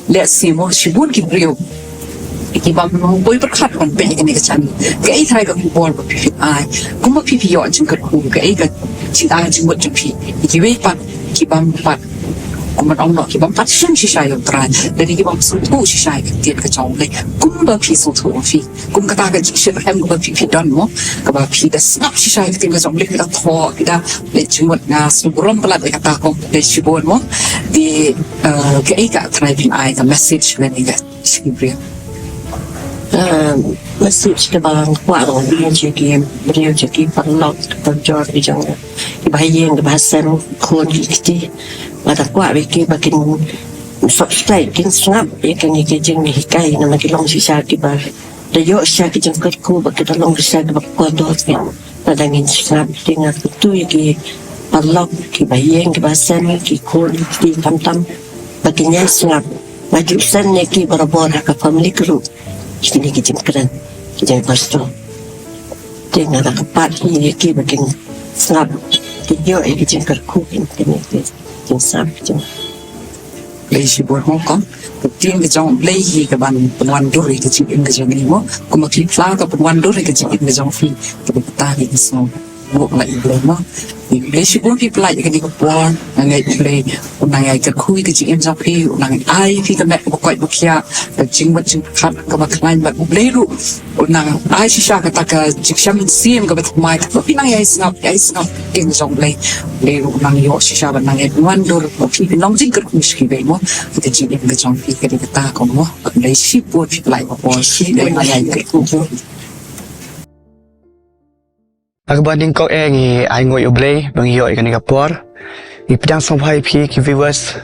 Lehse mo shibun ki briew kiba ym poi pyrkhat ban peit ïa kane ka channel. Kaei trai ka khubor ba phi phi ai? Kumba phi phi ïoh jingkyrkhu, kaei ka jingai jingmut jong phi? Kiwei pat kiba ym pat, kumba ong noh, kiba ym pat sngewthuh shisha ïa U Trai, lane kiba ym sngewthuh shisha ïa ka ktien ka jong U Blei. Kumba phi sngewthuh phi, kum kata ka jingshitrhem kaba phi phi don mo, kaba phi da sngap shisha ïa ka ktien ka jong U Blei, phi da thoh, phi da leh jingmut. Nga sngewburom palat ïa kata, khublei shibun mo. Te, eh, kaei ka trai phin ai ka message lane ka sngewbha? Ah, message kaba nga kwah ban ïa ki briew, ïa ki paralok, ki parajor ki jong nga, kiba ha ïing kiba ha sem, khun ki kti, ba nga kwah ba ki, ba kin subscribe, kin sngap ïa kine ki jinghikai, namar ki long shisha kiba da ïoh shisha ki jingkyrkhu, ba ki da long shisha kiba kordor ki. Lada ngin sngap, te nga kyntu ïa ki paralok, kiba ha ïing kiba ha sem, ki khun ki kti khamtam, ba kin ïai sngap. Nga ju send ïa ki barabor ha ka family group kine ki jingkren, ki jingpastor. Te nga da kyrpad hi ïa ki ba kin sngap, kin ïoh ïa ki jingkyrkhu, kin, kin, kin, kin sngap, kin. Khublei shibun mo kong. Ka ktien ka jong U Blei hi kaban pynwandur ïa ka jingim ka jong ngi mo. Kumba phi phla ka pynwandur ïa ka jingim ka jong phi, kaba kata hi ka sngew. Bok la i Blei mo. I Blei shibun phi pynlait ïa kane ka por. Nga ngeit Blei u nang ïai kyrkhu ïa ka jingim jong phi, u nang ai phi ka met ba koit ba khiah, ka jingmut jingpyrkhat kaba khlaiñ, bad u Blei ruh u nang ai shisha kata ka jingshem mynsiem kaba thymmai, kaba phi nang ïai sngap, ïai sngap ïa ka jong Blei. Blei ruh u nang ïoh shisha ban nang ïai pynwandur ba phi phin long jingkyrkhu sha ki Blei mo. Ka jingim ka jong phi ka dei kata ka mo. Blei shibun phi pynlait ka por, shibun nang ïai kyrkhu. Ha kaba nyngkong eh ngi ainguh ïa u Blei ba ngi ïoh ïa kane ka por. Ngi pdiang sngewbha ïa phi ki viewers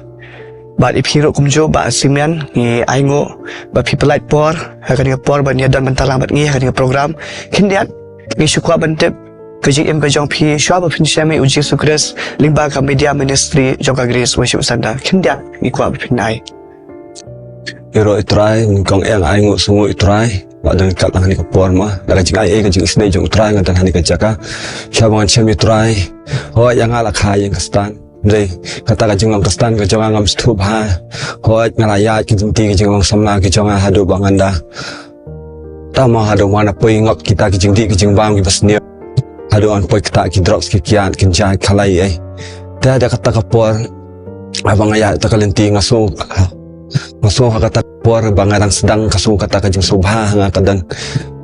bad ïa phi ruh kumjuh Bah Simeon, ngi ainguh ba phi pynlait por ha kane ka por ban ïadon bynta lang bad ngi ha kane ka program. Khyndiat ngi shu kwah ban tip ka jingim ka jong phi shuwa ba phin shem ïa u Jisu Khrist lyngba ka media ministry jong ka Grace Worship Centre. Khyndiat ngi kwah ba phin ai. Ïaroh ïa u Trai, nyngkong eh nga ainguh sngewnguh ïa u Trai. Nga don kat lang ha kane ka por mo, da ka jingai ei ka jingisynei jong u Trai nga don ha kane ka jaka. Shuwa ba ngan shem ïa u Trai, hooid ïa nga la kha ïa ka Khristan. Hynrei kata ka jinglong Khristan ka jong nga ngam sngewthuh bha. Hooid nga la ïaid ka jingtei ka jinglong samla ka jong nga haduh ba ngan da. Tang mo haduh ba ngan da poi ngop kita ki jingdih ki jingbam kiba sniew. Haduh ngan poi ktah ki drugs ki kiad ki jait khalai ei. Te da kata ka por haba nga ïaid ta ka lynti nga sngew, nga sngew ha kata ka por ba nga dang sdang, ka sngew kata ka jingsngewbha ha nga ka don.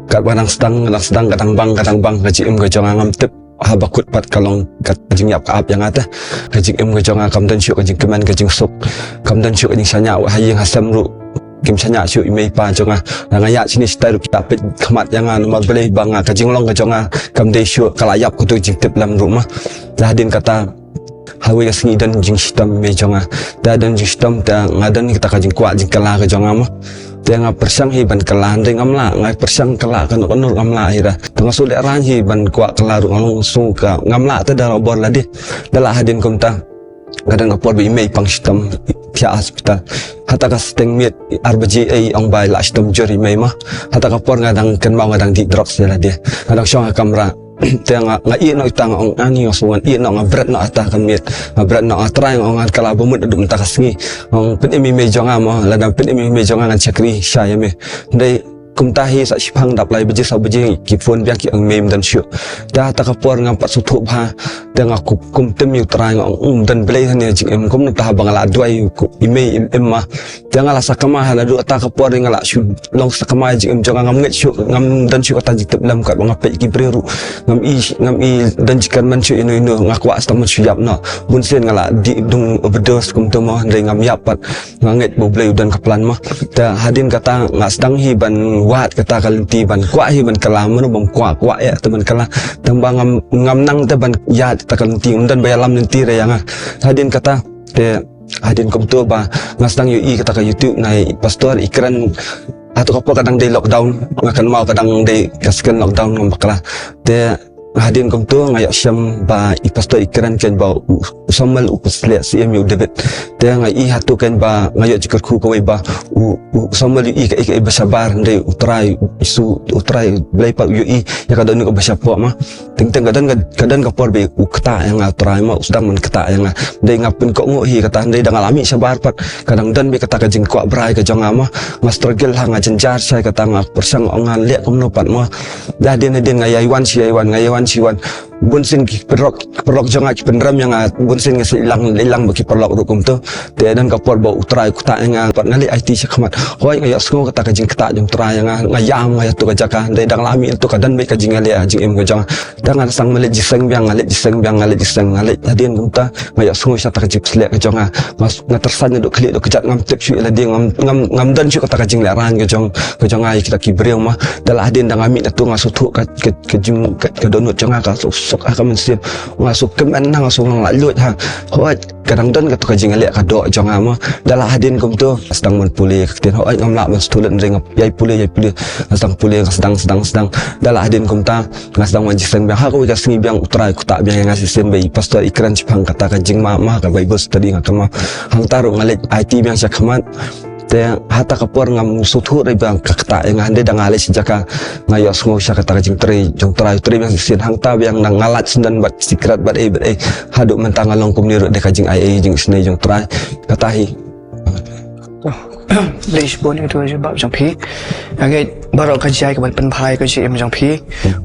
Katba nga dang sdang, nga dang sdang, ka dang bang, ka dang bang ka jingim ka jong nga, ngam tip haba kut pat ka long ka jingïap ka ap ïa nga te. Ka jingim ka jong nga kam don shuh ka jingkmen ka jingsuk. Kam don shuh ka jingshaniah ha ïing ha sem ruh. Kim shaniah shuh i mei i pa jong nga. Nga ïaid shane shatai ruh ki la peit khmat ïa nga namar balei ba nga ka jinglong ka jong nga kam dei shuh, ka la ïap kato ka jingtip lem ruh mo. Te hadien kata ha kawei ka sngi don jingshitom i mei jong nga. Te don jingshitom te nga don kata ka jingkwah jingkylla ka jong nga mo. Te nga pyrshang hi ban kylla hynrei ngam lah, nga pyrshang kylla kano kano ruh ngam lah hi da. Te nga shu lehraiñ hi ban kwah kylla ruh nga long shu ka ngam lah te da bor lade. Da lah hadien kumta ka don ka por ba i mei i pang shitom phi ha hospital. Hata ka steng miet ar baje ei ong ba i la shitom jur i mei mo. Hata ka por nga dang kynmaw nga dang dih drugs ïa lade. Nga dang shong ha kamra. Te nga, nga ïeh noh ita nga ong ani nga sngew ngan ïeh noh, nga bret noh ata ka miet. Nga bret noh, nga trai nga ong ngan kylla ba mut haduh mynta ka sngi. Ong pynim i mei jong nga mo, lada pynim i mei jong nga ngan shakri sha ïa me. Hynrei kumta hi sa shiphang dap lai baje saw baje ki phone biang ki ong mei ym don shuh. Te hata ka por ngam pat sngewthuh bha. Te nga kum, kum tim ïa u Trai nga ong, um, don Blei hangne ha jingim, kumno te haba nga la duwai i mei im im ma. Te nga la sakma ha naduh kata ka por nga la shu long sakma ïa jingim jong nga, ngam ngeit shuh, ngam don shuh kata jingtip lem katba nga peit ki briew ruh. Ngam i, ngam i don jingkyrmen shuh ino ino, nga kwah sa tang ban shu ïap noh. Bun sien nga la dih dung overdose kumta mo, hynrei ngam ïap pat. Nga ngeit ba U Blei u don ka plan mo. Te hadien kata nga sdang hi ban wad kata ka lynti ban kwah hi ban kylla, mano bym kwah, kwah ïa te ban kylla. Tang ba ngam, ngam nang te ban ïa kata ka lynti, ngam don ba ïalam lynti re ïa nga. Hadien kata te hadien kumto ba nga sdang ïohi kata ka YouTube na i pastor i kren. Hato ka por ka dang dei lockdown, nga kynmaw ka dang dei ka second lockdown ngam bakla. Te hadien kumto nga ïohsngew ba i pastor i kren kein ba u, u Samuel u pynsleh syiem ïa u David. Te nga i hato kein ba nga ïoh jingkyrkhu kawei ba u, u Samuel u ïohi kaei kaei ba shabar, hynrei u Trai, u Jisu, u Trai Blei pat u ïohi ïa ka dohnud kaba shapoh ma. Teng teng ka don ka, ka don ka por ba u ktah ïa nga u Trai ma, u sdang ban ktah ïa nga. Dei nga pynkohnguh hi kata, dei da nga la mih shabar pat ka dang don beit kata ka jingkwah brai ka jong nga ma. Nga struggle ha, nga jynjar shai kata, nga pyrshang ong ngan leh kumno pat ma. Da hadien hadien nga ïai wan shi ïai wan, nga ïai wan shi wan. Bun sien ki paralok, paralok jong nga ki pynrem ïa nga, bun sien nga sa ilang ilang bad ki paralok ruh kumto. Te don ka por ba u Trai u ktah ïa nga pat nga leit aiti shakhmat. Hooid nga ïohsngew kata ka jingktah jong u Trai ïa nga, nga ïam nga ïa tu ka jaka. Dei dang la mih tu ka don beit ka jingïaleh ha jingim ka jong nga. Te nga sdang ban leit jingïaseng biang, nga leit jingïaseng biang, nga leit jingïaseng, nga leit hadien kumta. Nga ïohsngew sha kata ka jingpysleh ka jong nga. Nga, nga tyrsan naduh khlieh haduh kjat, ngam tip shuh ïa lade, ngam, ngam, ngam don shuh kata ka jinglehrain ka jong, ka jong nga ïa kita ki briew ma. Da la hadien da nga mih na tu nga sngewthuh ka, ka, ka jing, ka, ka dohnud jong nga ka suk suk ha ka mynsiem. Nga sngewkmen ha, nga sngew long laitluid ha. Hooid ka dang don kata ka jingïaleh ka doh jong nga ma. Da la hadien kumto nga sdang ban pule ka ktien. Hooid ngam lah ban sngewthuh lehse nga ïai pule, ïai pule. Nga sdang pule, nga sdang, sdang, sdang. Da la hadien kumta nga sdang ban jingïaseng biang. Ha kawei ka sngi biang u Trai u ktah biang ïa nga shisien ba i pastor i kren shaphang kata ka jingmap ma, ka Bible study nga kynmaw. Hangta ruh nga leit aiti biang shakhmat. Te hata ka por ngam sngewthuh re ba ka ktah ïa nga, hynrei da nga leit sha jaka nga ïohsngew sha kata ka jingtrei jong u Trai, u trei biang shisien. Hangta biang nga lait syndon bad secret bad ei bad ei. Haduh mynta nga long kumne ruh da ka jingai ei jingisynei jong u Trai. Kata hi. Khublei shibun ïa uto u jubab jong phi. Nga ngeit baroh ka jia ka ban pynbha ïa ka jingim jong phi.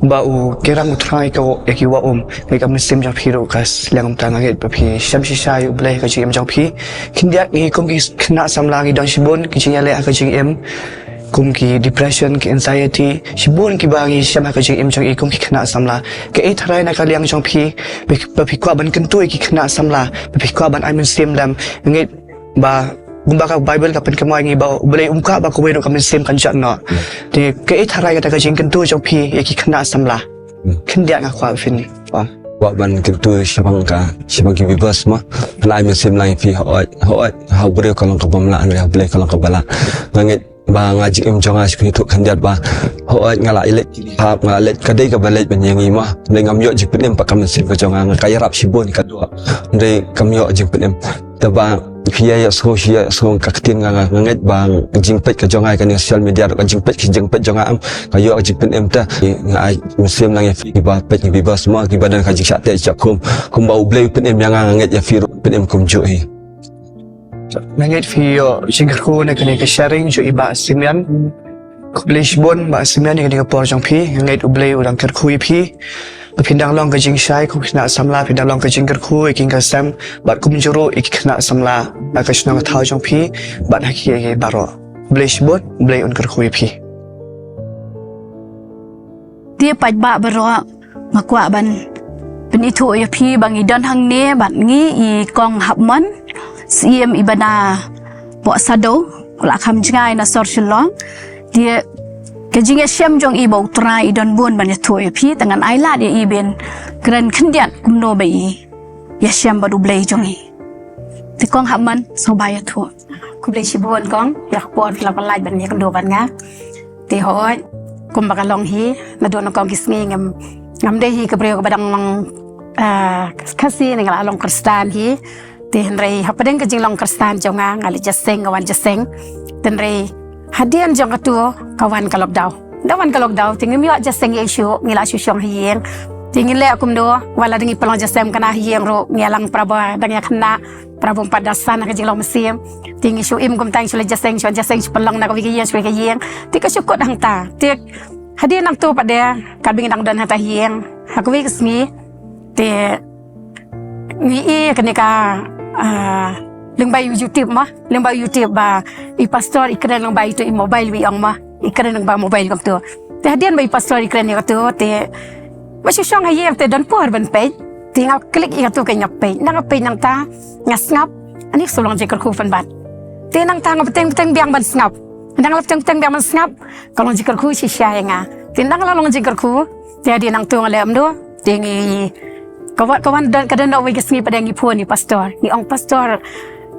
Ba u kyrang u Trai ka ïa ki wah um, ïa ka mynsiem jong phi ruh ka sliang kumta. Nga ngeit ba phi shem shisha ïa U Blei ha ka jingim jong phi. Khyndiat ngi kum ki khynnah samla ngi don shibun ki jingïaleh ha ka jingim, kum ki depression, ki anxiety, shibun kiba ngi shem ha ka jingim jong ngi kum ki khynnah samla. Kaei tharai na ka liang jong phi ba phi kwah ban kyntu ïa ki khynnah samla, ba phi kwah ban ai mynsiem lem? Nga ngeit ba kumba ka Baibl ka pynkynmaw ïa ngi ba U Blei um kwah ba kawei ruh ka mynsiem kan jot noh. Te kaei tharai kata ka jingkyntu jong phi ïa ki khynnah samla? Khyndiat nga kwah phin ong. Kwah ban kyntu shaphang ka, shaphang ki viewers mo. Phin ai mynsiem lang ïa phi. Hooid, hooid, ha u briew ka long kaba ym lah, hynrei ha U Blei ka long kaba lah. Nga ngeit ba nga jingim jong nga shu ïathuh khyndiat ba hooid nga la leit, hap nga la leit, ka dei kaba leit ban ïa ngi mo. Hynrei ngam ïoh jingpynim pat ka mynsiem ka jong nga, nga ka ïarap shibun ka doh, hynrei kam ïoh jingpynim. Te ba phi ïa ïohsngew, shu ïa ïohsngew ka ktien ka, nga ngeit ba ka jingpeit ka jong nga ha kane ka social media, ka jingpeit, ka jingpeit jong nga em ka ïoh ka jingpynim. Te nga ai mynsiem lang ïa phi kiba peit, kiba viewers mo, kiba don ka jingshah teh shah khum, kumba U Blei u pynim ïa nga, nga ngeit ïa phi ruh u pynim kumjuh hi. Nga ngeit phi ïoh jingkyrkhu na kane ka sharing jong i Bah Simeon. Khublei shibun Bah Simeon ïa kane ka por jong phi. Nga ngeit U Blei u dang kyrkhu ïa phi. Ba phin dang long ka jingshai kum ki khynnah samla, phin dang long ka jingkyrkhu ïa ki ïing ki sem bad kumjuh ruh ïa ki khynnah samla ha ka shnong ka thaw jong phi bad ha kiei kiei baroh. Khublei shibun, U Blei un kyrkhu ïa phi. Te paidbah baroh, nga kwah ban pynithuh ïa phi ba ngi don hangne bad ngi i Kong Hapmon, Syiem i ba na Pohsado, u la kham jngai na sor Shillong. Te ka jingïashem jong i bad U Trai i don bun ban ïathuh ïa phi, te ngan ai lad ïa i ban kren khyndiat kumno ba i ïashem bad U Blei jong i. Te Kong Hapmon, sngewbha ïathuh. Khublei shibun Kong ïa ka por phi la pynlait ban ïakynduh bad nga. Te hooid, kumba ka long hi, naduh nyngkong ki sngi ngam, ngam dei hi ka briew kaba dang long, ah, Khasi ne, nga la long Khristan hi. Te hynrei hapdeng ka jinglong Khristan jong nga, nga leit jingïaseng, nga wan jingïaseng. Te hynrei hadien jong katu ka wan ka lockdown. Da wan ka lockdown te ngim ïoh jingïaseng ïa shuh, ngi la shu shong ha ïing. Te ngin leh kumno, wat la dang ngi pynlong jingïaseng kane ha ïing ruh ngi ïalang para ba dang ïakhynnah, para bym pat da san ha ka jinglong mynsiem. Te ngi shu im kumta, ngi shu leit jingïaseng, shu wan jingïaseng, shu pynlong na kawei ka ïing sha kawei ka ïing. Te ka shu kut hangta. Te hadien nangta pat de, katba ngi dang don hangta ha ïing, ha kawei ka sngi te ngi ïohi kane ka, ah, lyngba YouTube mo, lyngba YouTube ba i pastor i kren lyngba itu i mobile, ba i ong mo, i kren lyngba mobile kumtu. Te hadien ba i pastor i kren ïa katu te ba shu shong ha ïing te don por ban peit. Te nga klik ïa katu, ka nga peit, nang nga peit nangta nga sngap, ani ka shu long jingkyrkhu pynban. Te nangta nga bteng bteng biang ban sngap. Nang la bteng bteng biang ban sngap, ka long jingkyrkhu shisha ïa nga. Te nang la long jingkyrkhu, te hadien nangtu nga leh kumno, te ngi, ka wan, ka wan don, ka don noh kawei ka sngi pat de ngi phone ïa i pastor, ngi ong, "Pastor,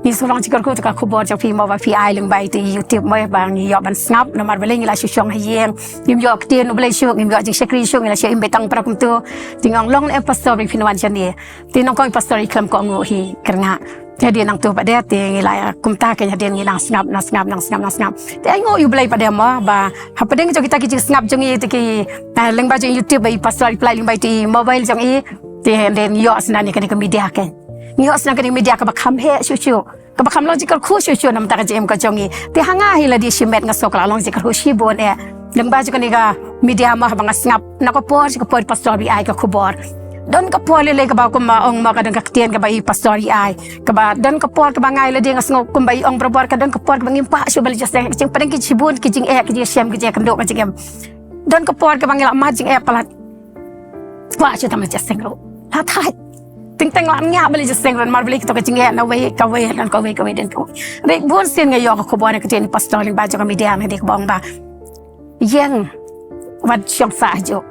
ngi shu long jingkyrkhu te ka khubor jong phi mo ba phi ai lyngba itu i YouTube mo ba ngi ïoh ban sngap, namar balei ngi la shu shong ha ïing, ngim ïoh ktien U Blei shuh, ngim ïoh jingshakri shuh, ngi la shu im beit tang para kumtu." Te ngi ong, "Long ne em pastor, ba phin wan shane?" Te nyngkong i pastor i khlem kohnguh hi, kyrngah. Te hadien nangtu pat de te ngi la kumta, kane hadien ngi nang sngap, nang sngap, nang sngap, nang sngap. Te ai nguh ïa U Blei pat de mo ba hapdeng jong kita ki jingsngap jong ngi te ki, eh, lyngba jong YouTube ba i pastor i pynlait lyngba itu i mobile jong i. Te hadien ngi ïoh shuh ïa kane ka media, kane ngi ïoh shuh ïa kane ka media kaba kham heh shuh shuh, kaba kham long jingkyrkhu shuh shuh namar ka jingim ka jong ngi. Te ha nga hi lade shimet nga sngew ka la long jingkyrkhu shibun eh. Lyngba jong kane ka media mo, haba nga sngap na ka por sha ka por i pastor i ai ka khubor. Don ka por lei lei kaba kumba ong mo ka don ka ktien kaba i pastor i ai, kaba don ka por kaba nga ïa lade nga sngew kumba i ong barabor, ka don ka por kaba ngim kwah shuh ban leit jingïaseng, ka jingpdeng ki shibun ki jingeh, ki jingshem, ki jingkynduh ka jingim. Don ka por kaba ngi la mad jingeh palat, kwah shuh tang leit jingïaseng ruh la thait. Teng teng la ngiah ban leit jingïaseng ruh namar balei, kito ka jingeh na wei ka wei, na kawei ka wei, don kawei. Hynrei bunsien nga ïoh ka khubor na ka ktien i pastor lyngba jong ka media, na dei kaba ong ba ïeng wat shong sah hajuh.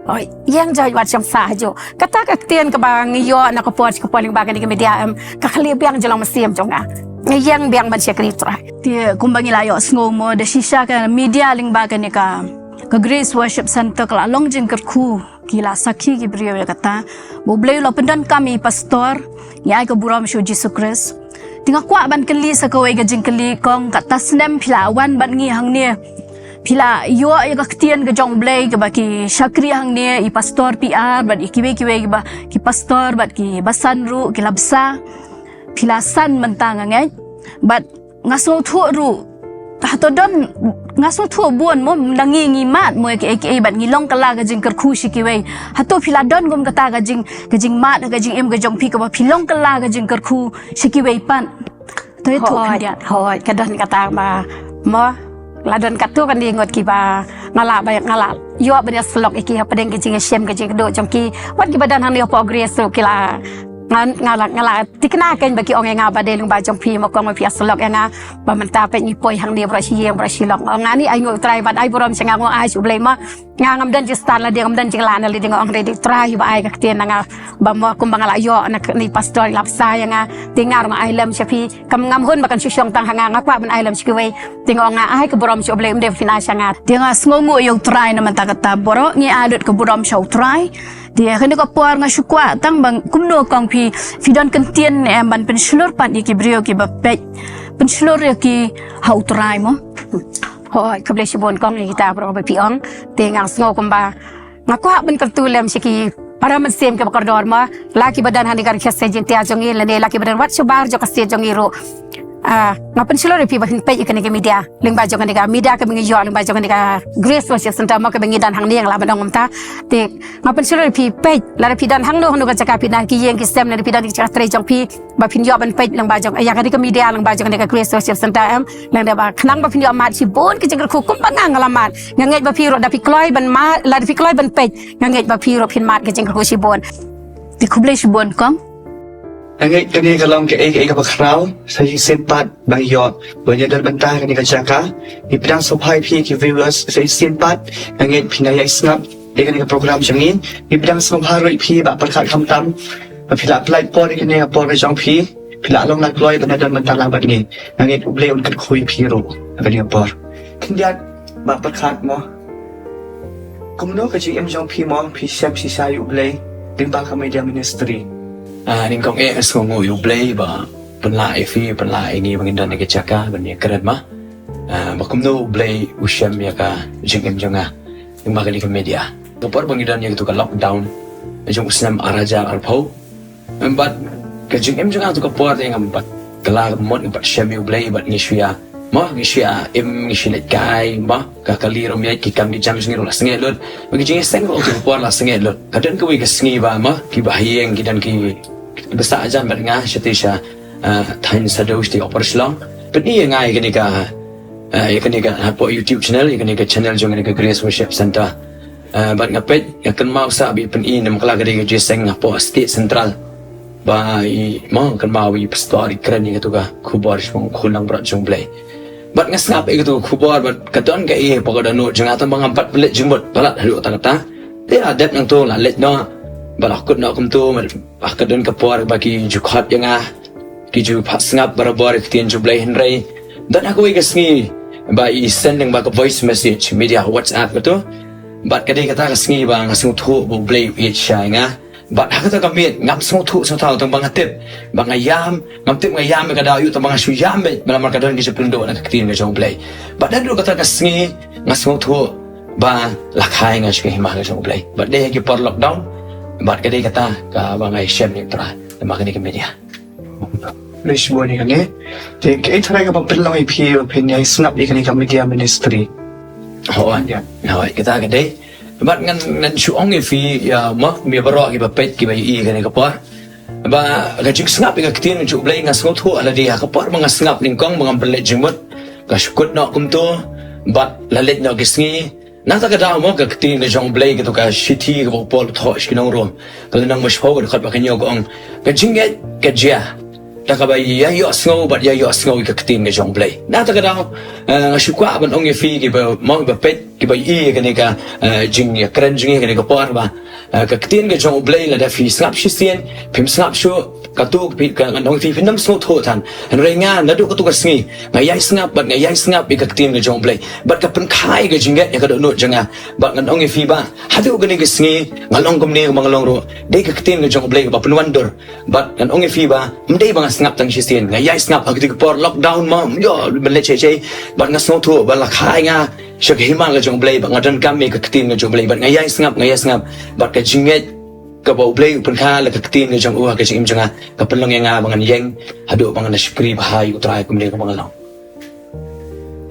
Oi, ïeng jait wat shong sah hajuh. Kata ka ktien kaba ngi ïoh na ka por sha ka por lyngba kane ka media em, ka khlieh biang jinglong mynsiem jong nga. Nga ïeng biang ban shakri Trai. Te kumba ngi la ïohsngew mo, da shisha ka media lyngba kane ka, ka Grace Worship Centre ka la long jingkyrkhu. Ki la sakhi ki briew ïa kata ba U Blei u la pyndonkam ïa i pastor, ngi ai ka burom sha u Jisu Khrist. Te nga kwah ban kylli sa kawei ka jingkylli, Kong, kata snem phi la wan bad ngi hangne, phi la ïoh ïa ka ktien ka jong U Blei kaba ki shakri hangne, i pastor P R bad i kiwei kiwei kiba, ki pastor bad ki basan ruh ki la bsa. Phi la san mynta nga ngeit. Bad Nga sngewthuh ruh, hato don, nga sngewthuh bun mo, na ngi ngi mad mo ïa kiei kiei bad ngi long kylla ka jingkyrkhu sha kiwei. Hato phi la don kum kata ka jing, ka jingmad, ka jingim ka jong phi kaba phi long kylla ka jingkyrkhu sha kiwei pat? To ïathuh khyndiat. Hooid, ka don kata ba mo, la don katto katne ngut kiba nga la ba nga la ïoh ban ïasyllok ïa ki hapdeng ka jingïashem ka jingkyrduh jong ki. Wat kiba don hangne hapoh Grace ruh ki la, nga, nga la, nga la thikna kein ba ki ong ïa nga ba dei lyngba jong phi mo kong ba phi ïasyllok ïa nga, ba mynta peit ngi poi hangne baroh shi ïing baroh shi lok. Nga ni ai nguh U Trai bad ai burom sha nga, nguh ai sha U Blei mo. Nga ngam don jingstad lade, ngam don jinglah na lade, nga ong hynrei dei U Trai ba ai ka ktien na nga. Ba mo kumba nga la ïoh na kane pastor i la bsa ïa nga. Te nga ruh nga ai lem sha phi. Kam, ngam hun ba kan shu shong tang ha nga, nga kwah ban ai lem sha kiwei. Te nga ong nga ai ka burom sha U Blei, ym dei ba phin ai sha nga. Te nga sngewnguh ïa U Trai na mynta kata baroh, ngi ai lut ka burom sha U Trai. Te ha kane ka por nga shu kwah tang ba kumno kong phi, phi don kyntien ne em ban pynshlur pat ïa ki briew kiba peit, pynshlur ïa ki ha U Trai mo. Hooid, khublei shibun kong ïa kita baroh ba phi ong. Te nga sngew kumba nga kwah ban kyntu lem sha ki para mynsiem kiba kordor mo. La kiba don ha kane ka Khasi Jaiñtia jong ngi lane la kiba don wat shabar jong ka state jong ngi ruh. Ah, nga pynshlur ïa phi ba phin peit ïa kane ka media. Lyngba jong kane ka media kaba ngi ïoh lyngba jong kane ka Grace Worship Centre mo kaba ngi don hangne, nga lah ban ong kumta. Te nga pynshlur ïa phi peit, lada phi don hangno hangno ka jaka phi don ki ïing ki sem lane phi don ki jaka trei jong phi, ba phin ïoh ban peit lyngba jong ïa kane ka media, lyngba jong kane ka Grace Worship Centre em. Lada ba khnang ba phin ïoh mad shibun ki jingkyrkhu kumba nga nga la mad. Nga ngeit ba phi ruh da phi kloi ban mad, lada phi kloi ban peit, nga ngeit ba phi ruh phin mad ki jingkyrkhu shibun. Te khublei shibun kong. Nga ngeit kane ka long kaei kaei kaba khraw sa shisien pat ba ngi ïoh ban ïadon bynta kane ka jaka. Ngi pdiang sngewbha ïa phi ki viewers sa shisien pat. Nga ngeit phi nang ïai sngap ïa kane ka program jong ngi. Ngi pdiang sngewbha ruh ïa phi Bah Pyrkhat khamtam ba phi la pynlait por ïa kane ka por ka jong phi. Phi la long la kloi ban ïadon bynta lang bad ngi. Nga ngeit U Blei un kyrkhu ïa phi ruh ha kane ka por. Khyndiat Bah Pyrkhat mo, kumno ka jingim jong phi mo, phi shem shisha ïa U Blei lyngba ka media ministry? Ah, nyngkong eh, nga sngewnguh ïa U Blei ba pynlah ïa phi, pynlah ïa ngi ba ngin don ha ka jaka ban ïakren mo. Ah, ba kumno U Blei u shem ïa ka jingim jong nga lyngba kane ka media. Ka por ba ngi don ïa katu ka lockdown jong u snem ar hajar arphew. Em, bad ka jingim jong nga tu ka por te ngam pat kylla ka mut, ngam pat shem ïa U Blei bad ngi shu ïa, mo, ngi shu ïa im, ngi shu leit kai, mo, ka kali ruh ym ïaid, ki kam ki jam jong ngi ruh la sangeh lut. Bad ka jingïaseng ruh tu ka por la sangeh lut. Ka don kawei ka sngi ba, mo, ki bahaïing ki don ki, ki basa jan bad nga shatei sha, ah, thaiñ Saddew shatei Upper Shillong. Pyni ïa nga ïa kane ka, ah, ïa kane ka, hapoh YouTube channel, ïa kane ka channel jong kane ka Grace Worship Centre. Ah, bad nga peit, nga kynmaw sa ba i pyni namar ka la ka dei ka jingïaseng hapoh State Central. Ba i, mo, nga kynmaw i pastor i kren ïa katu ka khubor shaphang u khun langbrot jong U Blei. Bad nga sngap ïa katu ka khubor bad ka don kaei hapoh ka dohnud jong nga tang ba ngam pat pynleit jingmut palat haduh katta katta. Te la dep nangto la leit noh. Bad la kut noh kumto, bad ka don ka por ba ki ju khot ïa nga. Ki ju phah sngap barabor ïa ka ktien jong U Blei hynrei don ha kawei ka sngi ba i send lyngba ka voice message, media WhatsApp kato. Bad ka dei kata ka sngi ba nga sngewthuh ba U Blei u ïeit shisha ïa nga. Bad ha kata ka miet ngam sngewthuh sngewthuh tang ba nga tip ba nga ïam, ngam tip nga ïam ïa ka daw aïu tang ba nga shu ïam beit ba namar ka don ka jingpyndonkam na ka ktien ka jong U Blei. Bad naduh kata ka sngi nga sngewthuh ba la kha ïa nga sha ka hima ka jong U Blei. Bad dei ha ki por lockdown bad ka dei kata kaba nga ïashem ïa U Trai lyngba kane ka media. Khublei shibun ïa kane. Te kaei tharai kaba pynlong ïa phi ba phin ïai sngap ïa kane ka media ministry? Hooid. Ïa. Hooid, kata ka dei. Bad ngan, ngan shu ong ïa phi ïa, mo, ïa baroh kiba peit kiba ïohi ïa kane ka por. Ba ka jingsngap ïa ka ktien jong U Blei nga sngewthuh lada ha ka por ba nga sngap nyngkong ba ngam pynleit jingmut. Ka shu kut noh kumto bad la leit noh ki sngi. Nangta ka daw mo ka ktien ka jong U Blei katu ka shithi kaba u Paul u thoh sha ki nong Rom. Ka lynnong ba shiphew ka dkhot ba hynñiew ka ong. Ka jingngeit ka jia da kaba ïa ïohsngew bad ïa ïohsngew ïa ka ktien ka jong U Blei. Nangta ka daw, eh, nga shu kwah ban ong ïa phi kiba mo kiba peit kiba ïohi ïa kane ka, eh, jingïakren jong ngi ha kane ka por ba, eh, ka ktien ka jong U Blei lada phi sngap shisien, phim sngap shuh, katu phi, ka, ngan ong ïa phi phin ym sngewthuh than. Hynrei nga naduh katu ka sngi nga ïai sngap bad nga ïai sngap ïa ka ktien ka jong U Blei. Bad ka pynkha ïa ka jingngeit ïa ka dohnud jong nga. Bad ngan ong ïa phi ba haduh kane ka sngi nga long kumne kumba nga long ruh. Dei ka ktien ka jong U Blei kaba pynwandur. Bad ngan ong ïa phi ba ym dei ba nga sngap tang shisien, nga ïai sngap ha katu ka por lockdown mo, ym ïoh ban leit shai shai. Bad nga sngewthuh ba la kha ïa nga sha ka hima ka jong U Blei bad nga donkam ïa ka ktien ka jong U Blei bad nga ïai sngap, nga ïai sngap. Bad ka jingngeit kaba U Blei u pynkha la ka ktien ka jong u ha ka jingim jong nga ka pynlong ïa nga ba ngan ïeng haduh ba ngan da shakri bha ïa U Trai kumne kumba nga long.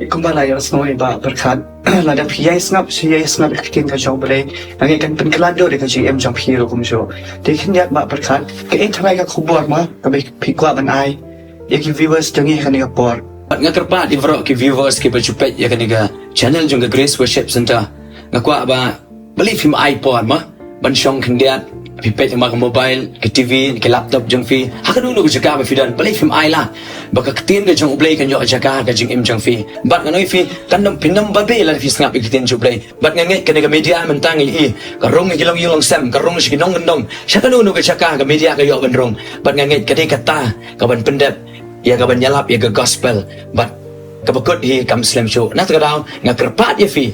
Kumba la ïa sngew ïa Bah Pyrkhat, lada phi ïai sngap, phi ïai sngap ïa ka ktien ka jong U Blei, nga ngeit kan pynkylla dur ïa ka jingim jong phi ruh kumjuh. Te khyndiat Bah Pyrkhat, kaei tharai ka khubor ma kaba phi kwah ban ai ïa ki viewers jong ngi ha kane ka por? Bad nga kyrpad ïa baroh ki viewers kiba ju peit ïa kane ka channel jong ka Grace Worship Centre. Nga kwah ba balei phim ai por ma ban shong khyndiat, phi peit ma ka mobile, ka T V, ka laptop jong phi, ha kano kano ka jaka ba phi don, balei phim ai lad ba ka ktien ka jong U Blei kan ïoh jaka ha ka jingim jong phi? Bad nga ong ïa phi, kan nym, phin nym babe lada phi sngap ïa ka ktien jong U Blei. Bad nga ngeit kane ka media mynta ngi i ka rung ïa ki longïing longsem, ka rung sha ki nongkyndong, sha kano kano ka jaka ka media ka ïoh ban rung. Bad nga ngeit ka dei kata kaban pyndep ïa kaban ïalap ïa ka gospel. Bad kaba kut hi kam slem shuh. Na kata ka daw nga kyrpad ïa phi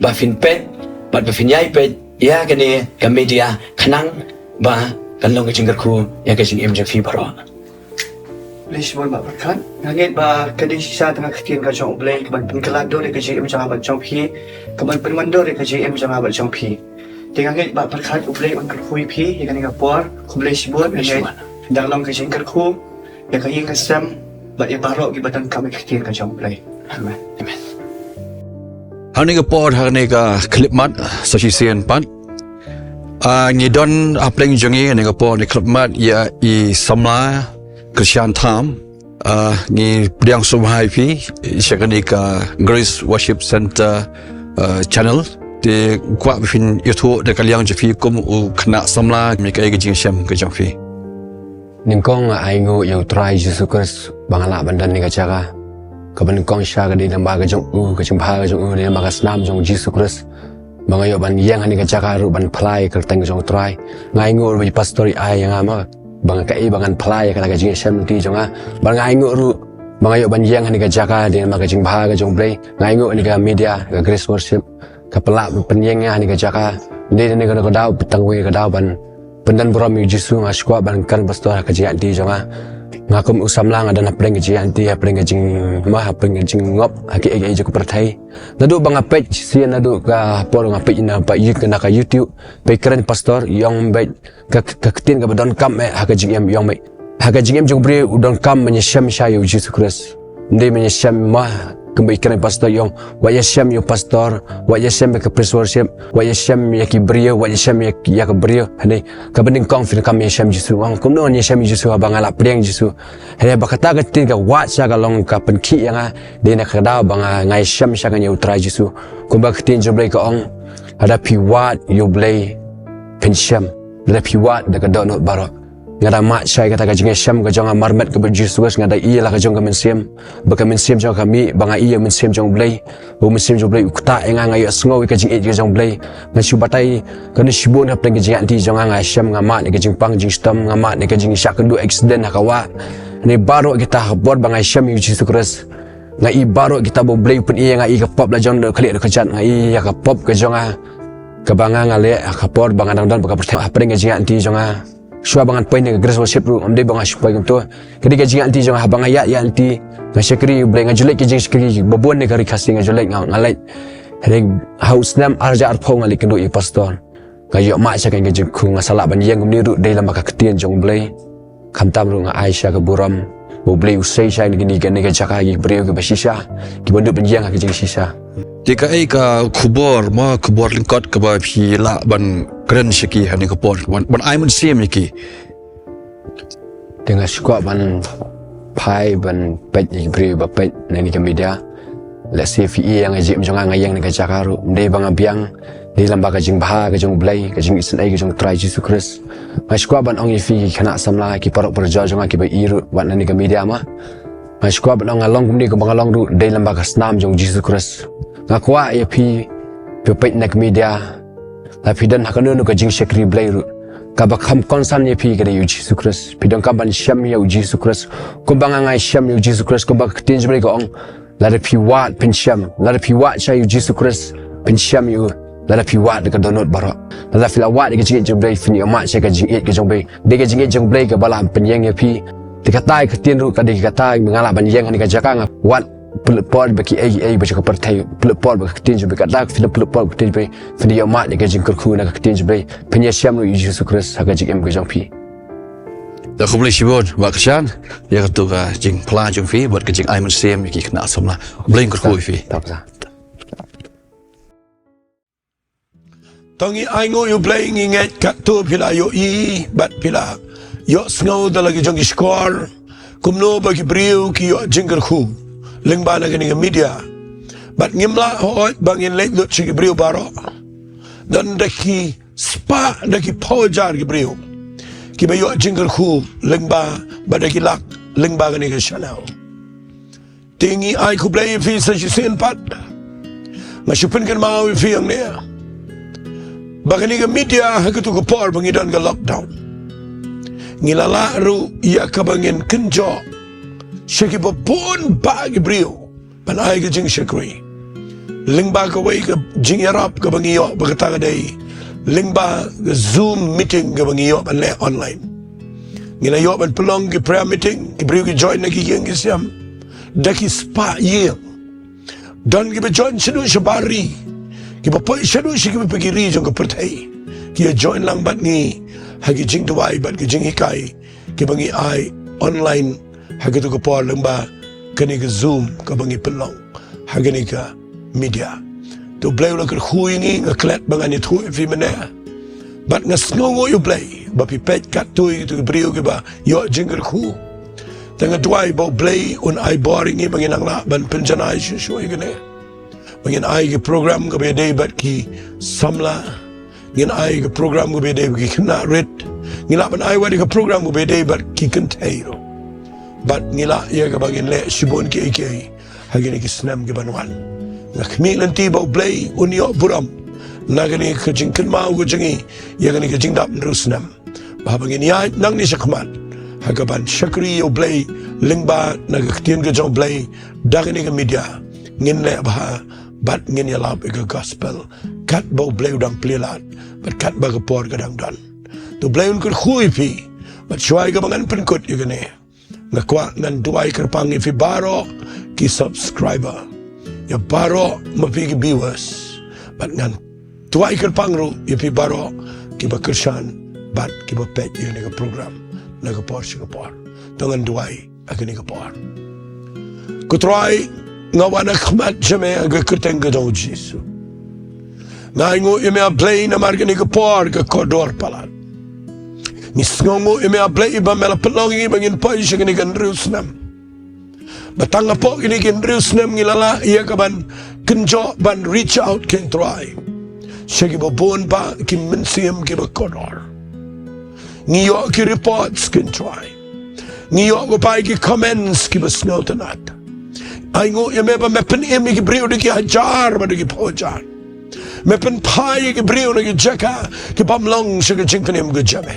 ba phin peit bad ba phin ïai peit ïa kane ka media khnang ba kan long ka jingkyrkhu ïa ka jingim jong phi baroh. Khublei shibun Bah Pyrkhat. Nga ngeit ba ka dei shisha tang ka ktien ka jong U Blei kaban pynkylla dur ïa ka jingim jong nga bad jong phi, kaban pynwandur ïa ka jingim jong nga bad jong phi. Te nga ngeit Bah Pyrkhat U Blei un kyrkhu ïa phi ïa kane ka por. Khublei shibun. Nga ngeit kan da long ka jingkyrkhu ïa ka ïing ka sem bad ïa baroh kiba donkam ïa ka ktien ka jong U Blei. Amen. Amen. Ha kane ka por, ha kane ka khyllipmat sa shisien pat, ah, ngi don hapdeng jong ngi ha kane ka por, ha kane ka khyllipmat, ïa i samla Christian Tham. Ah, ngi pdiang sngewbha ïa phi sha kane ka Grace Worship Centre, ah, channel. Te kwah ba phin ïathuh da ka liang jong phi kum u khynnah samla, me kaei ka jingshem ka jong phi? Nyngkong nga ainguh ïa U Trai Jisu Khrist ba nga lah ban don ha kane ka jaka. Kaba nyngkong shisha ka dei lyngba ka jong u, ka jingbha ka jong u, dei lyngba ka snam jong U Jisu Khrist ba nga ïoh ban ïeng ha kane ka jaka ruh ban phla ïa ka kyrteng ka jong U Trai. Nga ainguh ruh ba i pastor i ai ïa nga ma ba nga kaei ba ngan phla ïa kata ka jingïashem lynti jong nga. Bad nga ainguh ruh ba nga ïoh ban ïeng ha kane ka jaka dei lyngba ka jingbha ka jong U Blei. Nga ainguh ïa kane ka media, ka Grace Worship, ka pynlah pynïeng ïa nga ha kane ka jaka. Dei ha kane ka daw, tang kawei ka daw ban pyndonburom ïa U Jisu. Nga sngewkwah ban kren pastor ha ka jingïaid lynti jong nga. Nga kum u samla nga don hapdeng ka jingïaid lynti, hapdeng ka jing, ma, hapdeng ka jingngop ha kiei kiei jong ka pyrthei. Naduh ba nga peit shisien, naduh ka por nga peit na, ba, na ka YouTube, ba i kren pastor, i ong beit ka, ka ktien kaba donkam eh ha ka jingim, i ong beit ha ka jingim jong u briew u donkam ban ïashem sha ïa U Jisu Khrist. Ym dei ban ïashem ma kumba i kren pastor, i ong wat ïashem ïa u pastor, wat ïashem ïa ka praise worship, wat ïashem ïa ki briew, wat ïashem ïa, ïa ka briew. Hangne kaba nyngkong phi donkam ïashem Jisu. Ong kumno ngan ïashem ïa U Jisu haba nga la pdiang Jisu? Hangne ba kata ka ktien ka wat sha ka long ka pynkhih ïa nga. Dei na ka daw ba nga, nga ïashem sha ka ïa U Trai Jisu. Kumba ka ktien jong U Blei ka ong, lada phi wad ïa U Blei phin shem, lada phi wad da ka dohnud baroh. Nga da mad sha ïa kata ka jingïashem ka jong nga marmet kaba U Jisu Khrist, nga da ïohi la ka jong ka mynsiem, ba ka mynsiem jong nga ka mih, ba nga ïohi ïa u mynsiem jong U Blei. U mynsiem jong U Blei u ktah ïa nga, nga ïohsngew ïa ka jingïeit ka jong U Blei. Nga shu batai kane shibun hapdeng ka jingïaid lynti jong nga, nga shem, nga mad ïa ka jingpang jingshitom, nga mad ïa ka jingshah kynduh accident ha ka wah. Hangne baroh kita ha ka por ba nga ïashem ïa U Jisu Khrist, nga i baroh kita ba U Blei u pyni ïa nga, i ka pop la jong, da ka lieh da ka jat, nga i ïa ka pop ka jong nga kaba nga, nga leh ha ka por ba nga dang don bad ka pyrthei hapdeng ka jingïaid lynti jong nga. Shuwa ba ngan poi na ka Grace Worship ruh, ym dei ba nga shu poi kumto. Ka dei ka jingïaid lynti jong nga, haba nga ïaid, ïaid lynti, nga shakri ïa U Blei, nga ju leit ka jingshakri ba bun na ka Ri Khasi, nga ju leit, nga, nga leit. Hangne ha u snem ar hajar arphew nga leit kynduh ïa u pastor. Nga ïoh mad sha ka jingkyrkhu, nga sa lah ban ïeng kumne ruh dei lyngba ka ktien jong U Blei. Khamtam ruh nga ai sha ka burom ba U Blei u sei sha ïa kine, kine ki jaka, ki briew kiba shisha, kiba nud ban ïeng ha ka jingshisha. Te kaei ka khubor, ma, khubor lyngkot kaba phi lah ban kren sha ki ha kane ka por, ban, ban ai mynsiem ïa ki? Te nga sngewkwah ban phai ban peit ïa ki briew ba peit na kane ka media. Lehse phi i ïa nga, jingim jong nga, nga ïeng na ka jaka ruh, ym dei ba nga biang, dei lyngba ka jingbha ka jong U Blei, ka jingisynei ka jong U Trai Jisu Khrist. Nga sngewkwah ban ong ïa phi ki khynnah samla, ki paralok parajor jong nga kiba i ruh wat na kane ka media, ma. Nga sngewkwah ban ong nga long kumne kumba nga long ruh dei lyngba ka snam jong U Jisu Khrist. Nga kwah ïa phi, phi peit na ka media, lada phi don ha kano kano ka jingshakri Blei ruh, kaba kham concern ïa phi ka dei U Jisu Khrist. Phi donkam ban shem ïa U Jisu Khrist kumba nga, nga shem ïa U Jisu Khrist, kumba ka ktien jong U Blei ka ong, lada phi wad phin shem, lada phi wad sha ïa U Jisu Khrist phin shem ïa u, lada phi wad da ka dohnud baroh. Lada phi la wad da ka jingïeit jong U Blei, phin ïoh mad sha ka jingïeit ka jong U Blei. Dei ka jingïeit jong U Blei kaba lah ban pynïeng ïa phi. Te kata ka ktien ruh ka dei kata, nga lah ban ïeng ha kane ka jaka, nga wad, pynlut por bad kiei kiei ba jong ka pyrthei, pynlut por bad ka ktien jong U Blei, kata phin pynlut por bad ka ktien jong U Blei, phin ïoh mad ïa ka jingkyrkhu na ka ktien jong U Blei, phin ïashem ruh ïa U Jisu Khrist ha ka jingim ka jong phi. Da khublei shibun Bah Kshan ïa katu ka jingphla jong phi bad ka jingai mynsiem ïa ki khynnah samla. Khublei kyrkhu ïa phi. To ngi ai nguh ïa U Blei, ngi ngeit katto phi la ïohi bad phi la ïohsngew da la ki jong ki shkor kumno ba ki briew ki ïoh jingkyrkhu lyngba na kane ka media. Bad ngim lah hooid ba ngin leit lut sha ki briew baroh. Don da ki spah, da ki phew hajar ki briew kiba ïoh jingkyrkhu lyngba, bad da ki lak lyngba kane ka channel. Te ngi ai khublei ïa phi sa shisien pat. Nga shu pynkynmaw ïa phi hangne ba kane ka media ha katu ka por ba ngi don ka lockdown, ngi la lah ruh ïa kaba ngin kynjoh sha kiba bun bah ki briew ban ai ka jingshakri lyngba kawei ka jingïarap kaba ngi ïoh, ba kata ka dei lyngba ka Zoom meeting kaba ngi ïoh ban leh online. Ngi la ïoh ban pynlong ki prayer meeting, ki briew ki join na ki ïing ki sem da ki spah ïing. Don kiba join shaduh shabar ri, kiba poi shaduh sha kiba poi ki ri jong ka pyrthei, ki ïa join lang bad ngi ha ki jingduwai bad ki jinghikai kiba ngi ai online ha katu ka por lyngba kane ka Zoom kaba ngi pynlong ha kane ka media. To U Blei u la kyrkhu ïa ngi, nga klet ba ngan ïathuh ïa phi mynne. Bad nga sngewnguh ïa U Blei ba phi peit katto ïa kitu ki briew kiba ïoh jingkyrkhu. Te nga duwai ba U Blei un ai bor ïa ngi ba ngin nang lah ban pynjanai shuh shuh ïa kane, ba ngin ai ka program kaba ïadei bad ki samla, ngin ai ka program kaba ïadei bad ki khynnah rit, ngi lah ban ai wat ïa ka program kaba ïadei bad ki kynthei ruh. Bad ngi lah ïa kaba ngin leh shibun kiei kiei ha kine ki snem ki ban wan. Nga khmih lynti ba U Blei un ïoh burom na kane ka jingkynmaw ka jong ngi ïa kane ka jingdap hynriew snem, ba haba ngin ïaid nangne shakhmat ha kaban shakri ïa U Blei lyngba na ka ktien ka jong U Blei da kane ka media, ngin leh bha bad ngin ïalap ïa ka gospel kat ba U Blei u dang plie lad bad kat ba ka por ka dang don. To U Blei un kyrkhu ïa phi. Bad shuwa ïa kaba ngan pynkut ïa kane, nga kwah ngan duwai kyrpang ïa phi baroh ki subscriber, ïa baroh ma phi ki viewers. Bad ngan duwai kyrpang ruh ïa phi baroh kiba kyrshan bad kiba peit ïa kane ka program na ka por sha ka por. To ngan duwai ha kane ka por. Ko Trai, nga wan ha khmat jong me ha ka kyrteng ka jong U Jisu. Nga ainguh ïa me A Blei namar kane ka por ka kordor palat. Ngi sngewnguh ïa me A Blei ba me la pynlong ïa ngi ba ngin poi sha kane ka hynriew snem. Ba tang hapoh kine ki hynriew snem ngi la lah ïa kaban kynjoh ban reach out, ko Trai, sha kiba bun bah ki mynsiem kiba kordor. Ngi ïoh ki reports, ko Trai. Ngi ïoh, ko Pa, ki comments kiba sngewtynnat. Ainguh ïa me ba me pynim ïa ki briew da ki hajar bad da ki phew hajar. Me pynphai ïa ki briew na ki jaka ki bym long sha ka jingpynim ka jong me,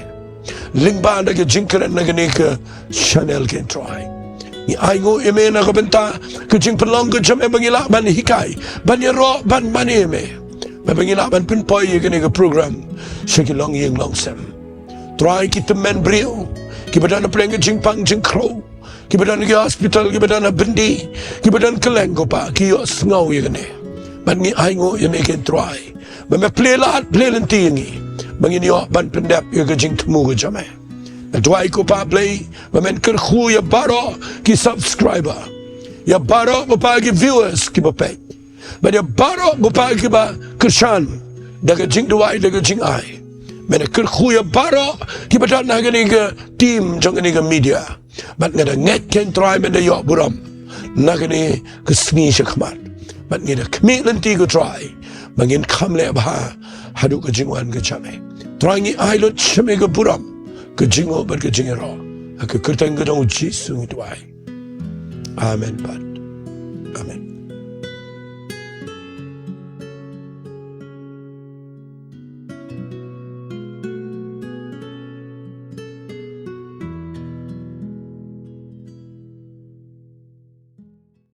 lyngba da ka jingkren na kane ka channel, ko Trai. Ngi ainguh ïa me na ka bynta ka jingpynlong ka jong me ba ngi lah ban hikai, ban ïaroh, ban mane ïa me, ba ngi lah ban pynpoi ïa kane ka program sha ki longïing longsem. Trai, ki tymmen briew kiba don hapdeng ka jingpang jingkhrew, kiba don ki hospital, kiba don ha byndi, kiba don kylleng, ko Pa, ki ïohsngew ïa kane. Bad ngi ainguh ïa me, ko Trai, ba me plie lad plie lynti ïa ngi ba ngin ïoh ban pyndep ïa ka jingthmu ka jong me. Nga duwai, ko Pa Blei, ba men kyrkhu ïa baroh ki subscriber, ïa baroh, ko Pa, ki viewers kiba peit, bad ïa baroh, ko Pa, kiba kyrshan da ka jingduwai, da ka jingai. Men kyrkhu ïa baroh kiba don ha kane ka team jong kane ka media. Bad nga da ngeit, ko Trai, men da ïoh burom na kane ka sngi shakhmat. Bad ngi da khmih lynti, ko Trai, ba ngin kham leh bha haduh ka jingwan ka jong me. Trai, ngi ai lut sha me ka burom, ka jingnguh bad ka jingïaroh. Ha ka kyrteng ka jong U Jisu ngi duwai. Amen bad